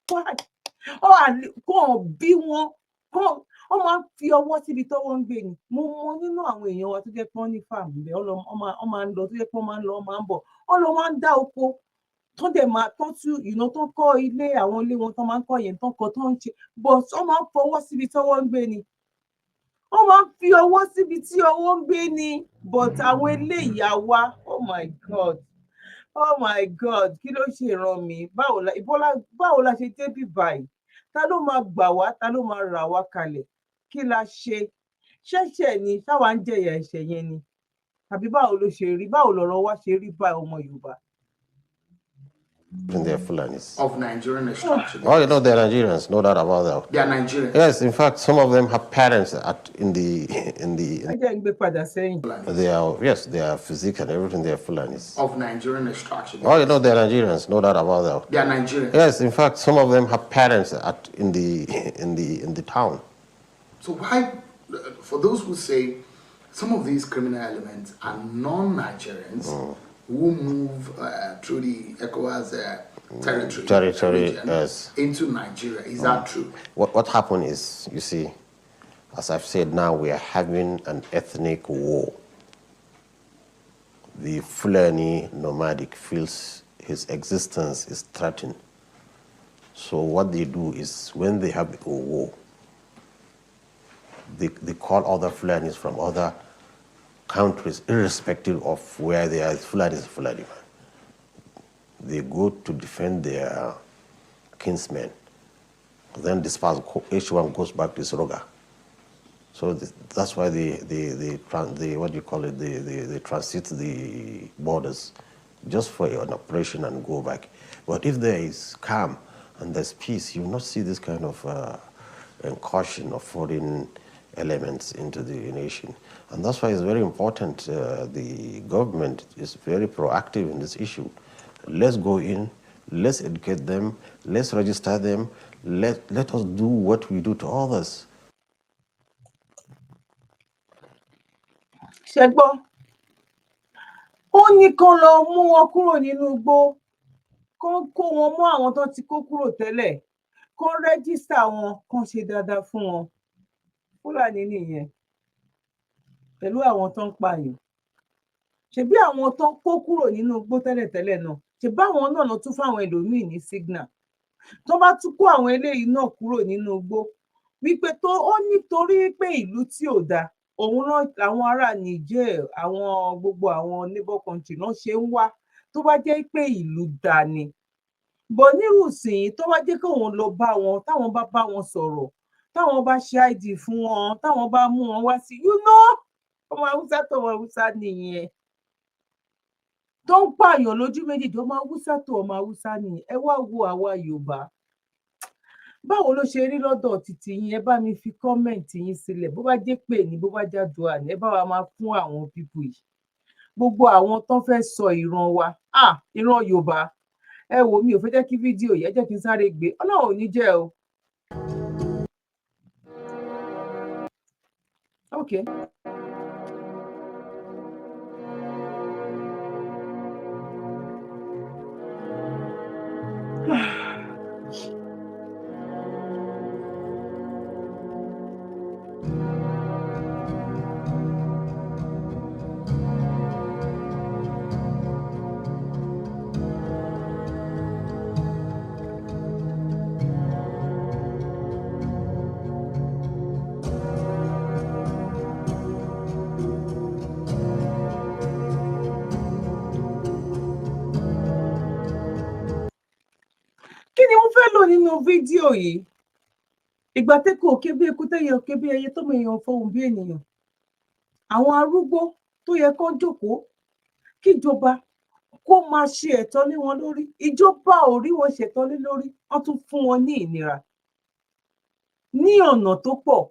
kàn bí wọn kàn wọ́n máa ń fi ọwọ́ síbi tọ́wọ́ ń gbé ni. Mo mọ nínú àwọn èèyàn wa tó jẹ́ pé wọ́n ní farm bẹ́ẹ̀, wọ́n máa ń lọ, tó jẹ́ pé wọ́n máa ń lọ, wọ́n máa ń bọ̀, wọ́n lọ máa ń dá oko tó dẹ̀ máa tó tú ìná tó kọ́ ilé, àwọn ilé wọn tó máa ń kọ́ yẹn tó ń kọ́ tó ń ṣe, but wọ́n máa ń fọwọ́ síbi tọ́wọ́ ń gbé ni. Wọ́n máa ń fi ọwọ́ síbi tí ọwọ́ ń gbé ni. But àwọn eléyìí àwa, oh my God, oh my God, kí ló ṣe ìran mi? Báwo la ìbọ́lá, báwo la ṣe débí báyìí? Ta ló máa gbà wá? Ta ló máa rà wá kalẹ̀? Kí la ṣe? Ṣẹ̀ṣẹ̀ ni táwa ń jẹ̀yà ẹ̀ṣẹ̀ yẹn ni, tàbí báwo ló ṣe rí? Báwo lọ̀rọ̀ wa ṣe rí báyìí, ọmọ Yorùbá? They're Fulanis. Of Nigerian extraction. Oh, they're Nigerians, no doubt about that. They are Nigerians. Yes, in fact, some of them have parents at in the in the. Ẹ jẹ́ ń gbé padà sẹ́yìn. They are, yes, they are physique and everything. They are Fulanis. Of Nigerian extraction. Oh, they're Nigerians, no doubt about that. They are Nigerians. Yes, in fact, some of them have parents at in the in the in the town. So why, for those who say Some of these criminal elements are non-Nigerians who move through the ECOWAS territory, Territory, region yes. into Nigeria. Is that true? What happened is, you see, as I've said now, we are having an ethnic war. The Fulani nomadic feels his existence is threatened. So what they do is when they have a war, they call other Fulanis from other countries, irrespective of where they are. Fulani is Fulani man. They go to defend their kinsmen. Then disperse, each one goes back to his ruga. So that's why they what do you call it, they transit the borders just for an operation and go back. But if there is calm and there's peace, you will not see this kind of incursion of foreign elements into the nation. And that's why it's very important. The government is very proactive in this issue. Let's go in, let's educate them, let's register them, let us do what we do to others. Ṣe gbọ́, ó ní kán lọ mú wọn kúrò nínú igbó, kán kó wọn mọ́ àwọn tó ti kó kúrò tẹ́lẹ̀, kán register wọn, kán ṣe dáadáa fún wọn. Fúlàní nìyẹn pẹ̀lú àwọn tó ń pààyàn. Ṣebí àwọn tó ń kó kúrò nínú igbó tẹ́lẹ̀tẹ́lẹ̀ náà, ṣebí àwọn náà lọ tún fáwọn ẹlòmíín ní signal tó bá tún kó àwọn eléyìí náà kúrò nínú igbó, wípé tó ó nítorí pé ìlú tí ò dáa òun náà làwọn ará Niger, àwọn gbogbo àwọn neighbor country náà ṣe ń wá. Tó bá jẹ́ pé ìlú dáa ni bọ̀ nírùsìn, tó bá jẹ́ kóun lọ bá wọn, táwọn bá bá wọn sọ̀rọ̀, táwọn bá ṣe ID fún wọn, táwọn bá mú wọn wá sí ọmọ Haúsá tó ọmọ Haúsá nìyẹn tó ń pààyàn lójú méjèèjì, ọmọ Haúsá tó ọmọ Haúsá nìyẹn. Ẹ wá wo àwa Yorùbá, báwo ló ṣe rí lọ́dọ̀ títí yín? Ẹ bá mi fi comment yín sílẹ̀. Bó bá jẹ́ pé ní, bó bá jàdùà ní, ẹ bá wa máa fún àwọn people yìí, gbogbo àwọn tó fẹ́ sọ ìran wa, ah, ìran Yorùbá. Ẹ wò, mi ò fẹ́ jẹ́ kí fídíò yìí, ẹ jẹ́ kí n sáré gbé. Ọlọ́run ò ní jẹ́ o. Okay. Kí ni mo fẹ́ lò nínú fídíò yìí? Ìgbà tẹ́kọ̀ òkè bí eku, tẹ́yẹ òkè bí ẹyẹ, tọ́mọ èèyàn fọhùn bí ènìyàn. Àwọn arúgbó tó yẹ kán jókòó kíjọba kó máa ṣe ẹ̀tọ́ lé wọn lórí, ìjọba ò rí wọn ṣẹ̀tọ́ lé lórí, wọ́n tún fún wọn ní ìnira ní ọ̀nà tó pọ̀.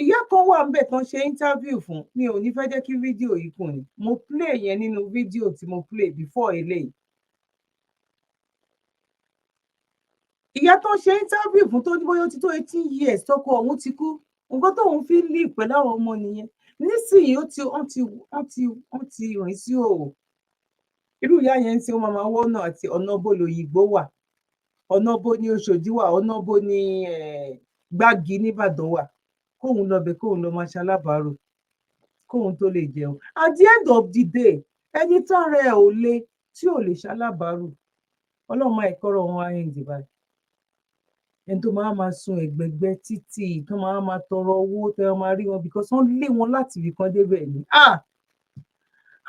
Ìyá kan wà ńbẹ̀ tán ṣe interview fún mi. Ò ní fẹ́ jẹ́ kí fídíò yìí kùn ní mo play yẹn nínú fídíò tí mo play before eléyìí. Ìyá tó ṣe interview fún, tó ní bóyá ó ti tó 18 years tọkọ òun ti kú, nǹkan tóun fi ń live pẹ̀lú àwọn ọmọ nìyẹn. Nísìnyí ó ti wọ́n ti rìn sí òwò. Irú ìyá yẹn ń sin, ó máa máa wọ́nà àti ọ̀nà bó lòyìnbó wà, ọ̀nà bó ní Òṣòdì wà, ọ̀nà bó ní Gbági nìbàdàn wà, kóun lọ bẹ̀, kóun lọ máa ṣalábàárò kóun tó lè jẹun. At the end of the day, ẹni tára ẹ̀ ò le tí ò lè ṣalábàárò, Ọlọ́run máa ìkọ́rọ̀ wọn á yẹn dì báyìí. Ẹni tó máa máa sun ẹ̀gbẹ̀gbẹ́ títì, tó máa máa tọrọ owó, tẹ máa rí wọn because wọ́n lé wọn láti ibì kan débẹ̀ ni. Ah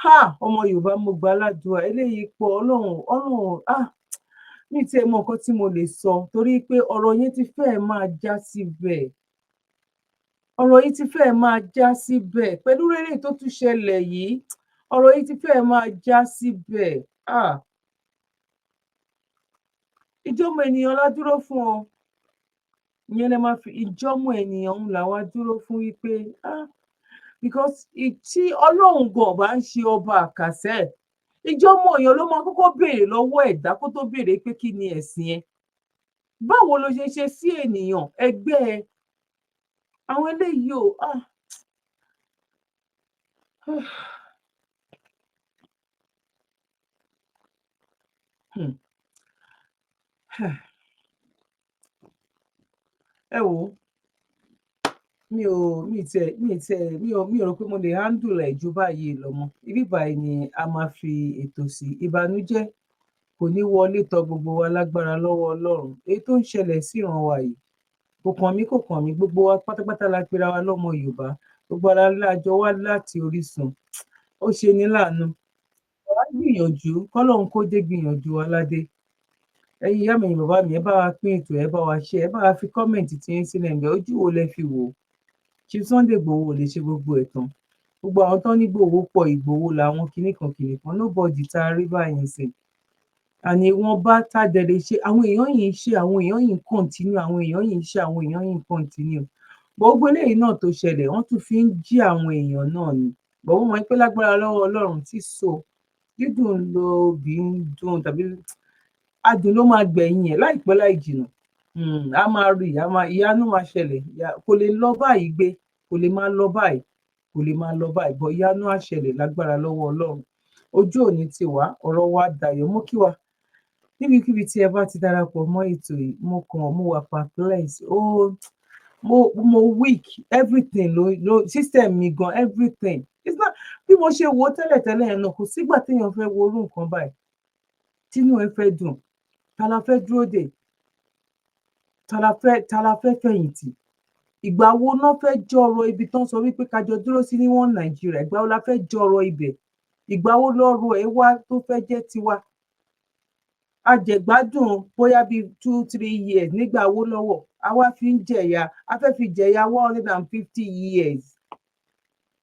ha, ọmọ Yorùbá, mo gbà ládùúrà, eléyìí pọ̀. Ọlọ́run, Ọlọ́run, ah, mi tiẹ̀ mọ nǹkan tí mo lè sọ torí pé ọ̀rọ̀ yẹn ti fẹ́ẹ̀ máa já síbẹ̀. Ọ̀rọ̀ yìí ti fẹ́ẹ̀ máa já síbẹ̀ pẹ̀lú rere tó tún ṣẹlẹ̀ yìí. Ọ̀rọ̀ yìí ti fẹ́ẹ̀ máa já síbẹ̀. Ah, ìjọ́mọ ènìyàn la dúró fún ọ. Ìyẹn lè máa fi ìjọ́mọ ènìyàn ń là wá dúró fún wípé, ah, because tí Ọlọ́run gan bá ń ṣe ọba àkàsẹ́, ìjọ́mọ èèyàn ló máa kọ́kọ́ béèrè lọ́wọ́ ẹ̀dá kó tó béèrè pé kí ni ẹ̀sìn ẹ, báwo ló ṣe ṣe sí ènìyàn ẹgbẹ́ ẹ. Àwọn eléyìí o, ah. Ẹ wò ó, mi ò mi tiẹ̀ mi tiẹ̀ mi ò rò pé mo lè handle ẹ̀ ju báyìí lọ mọ́. Ibi báyìí ni a máa fi ètò sí. Ìbànújẹ́ kò ní wọlé tọ̀ gbogbo wa lágbára lọ́wọ́ Ọlọ́run. Èyí tó ń ṣẹlẹ̀ sí ìran wa yìí, kò kàn mí, kò kàn mí. Gbogbo wa pátápátá la pera wa lọ́mọ Yorùbá. Gbogbo ara lájọ wá láti orísun. Ó ṣe ní láàánú. Wàá gbìyànjú kọ́lọ́run kó dé gbìyànjú aládé. Ẹ̀yin ìyá mi, ẹ̀yin bàbá mi, ẹ bá wa pín ètò, ẹ bá wa ṣe, ẹ bá wa fi comment tí yín sílẹ̀ ńbẹ̀. Ojú wo lẹ fi wò ó? Chief Sunday Igboho ò lè ṣe gbogbo ẹ̀ tán. Gbogbo àwọn tó ní Ìgbòho pọ̀, Ìgbòho làwọn kinní kan kinní kan, nobody tá a rí báyìí sìn. Àní wọn bá tá dẹ̀ lè ṣe, àwọn èèyàn yìí ń ṣe, àwọn èèyàn yìí ń continue, àwọn èèyàn yìí ń ṣe, àwọn èèyàn yìí ń continue. Gbogbo eléyìí náà tó ṣẹlẹ̀, wọ́n tún fi ń jí àwọn èèyàn náà ni. Bọ̀ wọ́n mọ̀ pé lágbára lọ́wọ́ Ọlọ́run tí so dídùn lóbì ń dùn tàbí adùn ló máa gbẹ̀yìn ẹ̀ láìpẹ́ láì jìnnà. A máa rí, a máa, ìyanu máa ṣẹlẹ̀. Kò lè lọ báyìí gbé, kò lè máa lọ báyìí, kò lè máa lọ báyìí bọ̀. Ìyanu á ṣẹlẹ̀ lágbára lọ́wọ́ Ọlọ́run. Ojú òní ti wá, ọ̀rọ̀ wa dayọ̀. Mú kí wa níbikíbi tí ẹ bá ti darapọ̀ mọ́ ètò yìí. Mo kàn, mo wà perplex ó, mo weak, everything ló system mi gan, everything. It's not bí mo ṣe wò ó tẹ́lẹ̀tẹ́lẹ̀ yẹn náà. Kò sígbà téèyàn fẹ́ wo irú nǹkan báyìí tínú ẹ fẹ́ dùn. Ta la fẹ́ dúró dè? Ta la fẹ́ fẹ̀yìntì? Ìgbà wo náà fẹ́ jọrọ ibi tán sọ wípé kájọ dúró sí ní wọn Nàìjíríà? Ìgbà wo la fẹ́ jọrọ ibẹ̀? Ìgbà wo lọ́rọ̀ ẹ wá tó fẹ́ jẹ́ tiwa? Ajẹ̀gbádùn bóyá bíi 2-3 years nígbà wo lọ́wọ́ a wá fi ń jẹ̀yà, a fẹ́ fi jẹ̀yà 150 years,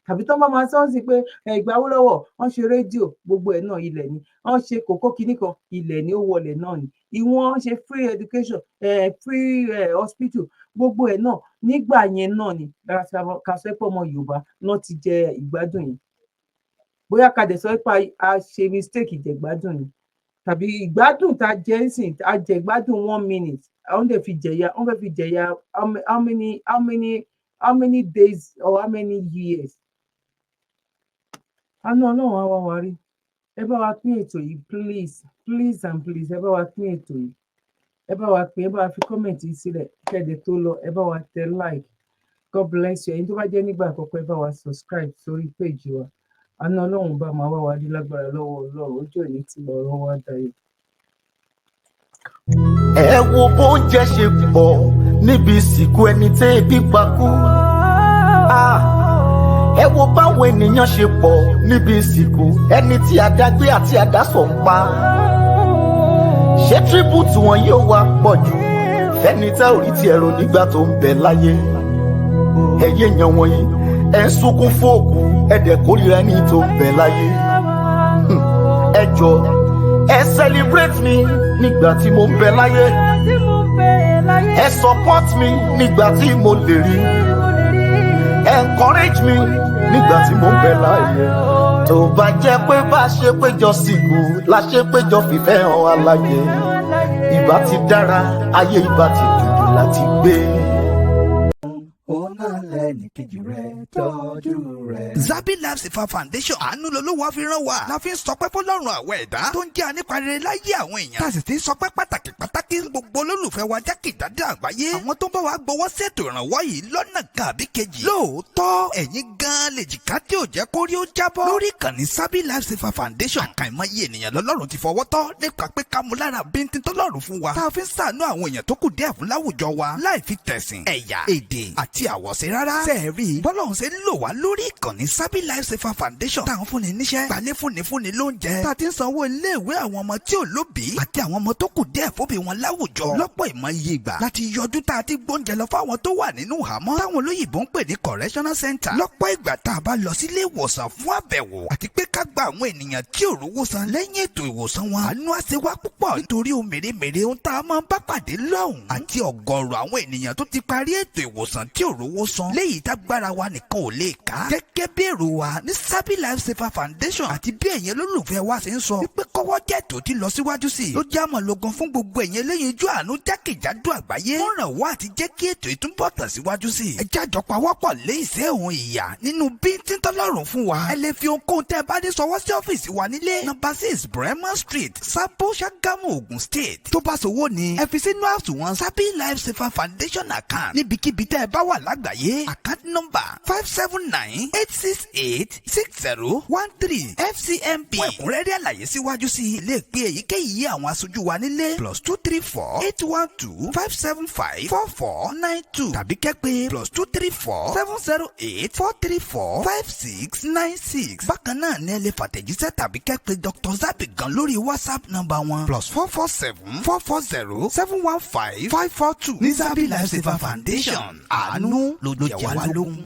tàbí tán bá máa sọ́ọ́ sí pé ìgbà wo lọ́wọ́ wọ́n ṣe rédíò, gbogbo ẹ̀ náà ilẹ̀ ni wọ́n ṣe, kókó kinní kan ilẹ̀ ni ó wọlé náà ni. Ìwọ̀n ṣe free education, free hospital, gbogbo ẹ̀ náà nígbà yẹn náà ni. Ká sọ pé ọmọ Yorùbá náà ti jẹ ìgbádùn yẹn, bóyá ká dẹ̀ sọ pé a ṣe mistake ìjẹ̀gbádùn ni, tàbí ìgbádùn tá a jẹ ń sìn, a jẹ ìgbádùn one minute, àwọn dẹ̀ fi jẹ̀yà, wọ́n fẹ́ fi jẹ̀yà how many days or how many years? Àánú Ọlọ́run á wá wa rí. Ẹ bá wa pín ètò yìí, please, please and please. Ẹ bá wa pín ètò yìí, ẹ bá wa pín, ẹ bá wa fi comment sílẹ̀ kẹ́ẹ̀dẹ̀ tó lọ. Ẹ bá wa tẹ like. God bless you. Ẹ̀yin tó bá jẹ́ nígbà àkọ́kọ́, ẹ bá wa subscribe sórí page wa. Àánú Ọlọ́run bá máa wá wa rí lágbára lọ́wọ́ Ọlọ́run. Ojú òní tí ọ̀rọ̀ wa dayọ̀. Ẹ wo bóúnjẹ ṣe pọ̀ níbi ìsìnkú ẹni tẹ́ ebi pa kú. Ah, ẹ wo báwọn ènìyàn ṣe pọ̀ níbi ìsìnkú ẹni tí adágbé àti àdásọ̀ ń pa. Ṣé tribute wọn yóò wá pọ̀ jù fẹ́ni tá ò rí ti ẹ̀rọ nígbà tó ń bẹ láyé? Ẹ̀yẹ́ èèyàn wọ̀nyí, ẹ̀ ń sunkún fóòkù, ẹ̀ dẹ̀ kórìíra ẹni tó ń bẹ láyé. Ẹ jọ, ẹ celebrate mi nígbà tí mo ń bẹ láyé, ẹ support mi nígbà tí mo lè rí, encourage mi nígbà tí mo ń bẹ láyé. Tó bá jẹ́ pé bá a ṣe péjọ sìnkú la ṣe péjọ fìfẹ́ hàn aláyé, ìbá ti dára, ayé ìbá ti dùn láti gbé. Òun náà lẹ́nìkejì rẹ̀ tọ́jú rẹ̀. Zabi Life Saver Foundation, àánú lolówó fi rán wa la fi ń sọpẹ́ fọlọ́run àwọ̀ ẹ̀dá tó ń jẹ́ aníparere láyé àwọn èèyàn, tá a sì ti ń sọpẹ́ pàtàkì pàtàkì gbogbo olólùfẹ́ wa jákèjádò àgbáyé, àwọn tó ń bá wa gbowó ṣètò ìrànwọ́ yìí lọ́nà kan àbí kejì. Lóòótọ́, ẹ̀yin gan lè jìká tí ò jẹ́ kórí ó jábọ́ lórí ìkànnì Zabi Life Saver Foundation. Àkàìmọye ènìyàn lọ́lọ́run ti fọwọ́ tọ́ nípa pé ká mú lára bíntín tọ́lọ́run fún wa, tá a fi ń ṣàánú àwọn èèyàn tó kù díẹ̀ fún láwùjọ wa, láì fi tẹ̀sìn, ẹ̀yà, èdè àti àwọ̀ṣe rárá. Sẹ́ẹ̀rí bọ́lọ́run ṣe ń lò wá lórí ìkànnì Zabi Life Saver Foundation, táwọn fúnni níṣẹ́, gbalẹ̀ fúnni, fúnni lóúnjẹ, tá a ti ń sanwó iléèwé àwọn ọmọ tí ò lóbìí àti àwọn ọmọ tó kù díẹ̀ fóbi wọn láwùjọ. Lọ́pọ̀ ìmọ̀ iye ìgbà láti yọjú, tá a ti gbóúnjẹ lọ fáwọn tó wà nínú ìhámọ́ táwọn olóyìnbó ń pè ní correctional center. Lọ́pọ̀ ìgbà tá a bá lọ sílé ìwòsàn fún àbẹ̀wò àti pé ká gba àwọn ènìyàn tí ò rówó san lẹ́yìn ètò ìwòsàn wọn, àánú á ṣe wá púpọ̀ nítorí ohun mèremère ohun tá a máa ń bá pàdé lọ́hùn, àti ọ̀gọ̀ọ̀rọ̀ àwọn ènìyàn tó ti parí ètò ìwòsàn tí ò rówó san lẹ́yìn. Léyìí tágbára wa nìkan ò lè ká. Gẹ́gẹ́ bí èrò wa ní Zabi Life Saver Foundation àti bí ẹ̀yin olólùfẹ́ wa ṣe ń sọ wípé kọ́wọ́ jẹ́ tó ti lọ síwájú sí i, ló já mọ̀ lógun fún gbogbo ẹ̀yin eléyinjú àánú jákèjádò àgbáyé. Ó ràn wá àti jẹ́ kí ètò ìtúbọ̀ tàn síwájú sí i. Ẹ jájọ pawọ́pọ̀ lé ìṣẹ́ òun ìyà nínú bíntín tọ́lọ́run fún wa. Ẹ lè fi ohunkóhun tẹ́ ẹ bá ní sọwọ́ sí ọ́fíìsì wa nílé, number 6, Bremer Street, Sabo, Ṣàgámù, Ogun State. Tó bá sowó ni, ẹ fi sínú àsùnwọ̀n Zabi Life Saver Foundation account níbikíbi tẹ́ ẹ bá wà lágbàáyé. Account number 5798686013, FCMB. Fún ẹ̀kúnrẹ́rẹ́ àlàyé síwájú sí i, lè pe èyíkéyìí àwọn aṣojú wa nílé, +2348125754492, tàbí kẹ́ pé +2347084345696. Bákan náà ní ẹ lè fàtẹ̀jíṣẹ́ tàbí kẹ́ pé Dr. Zabi gan lórí WhatsApp nọ́mbà wọn, +44744071554 ní Zabi Life Saver Foundation. Àánú ló jẹ wá lógún.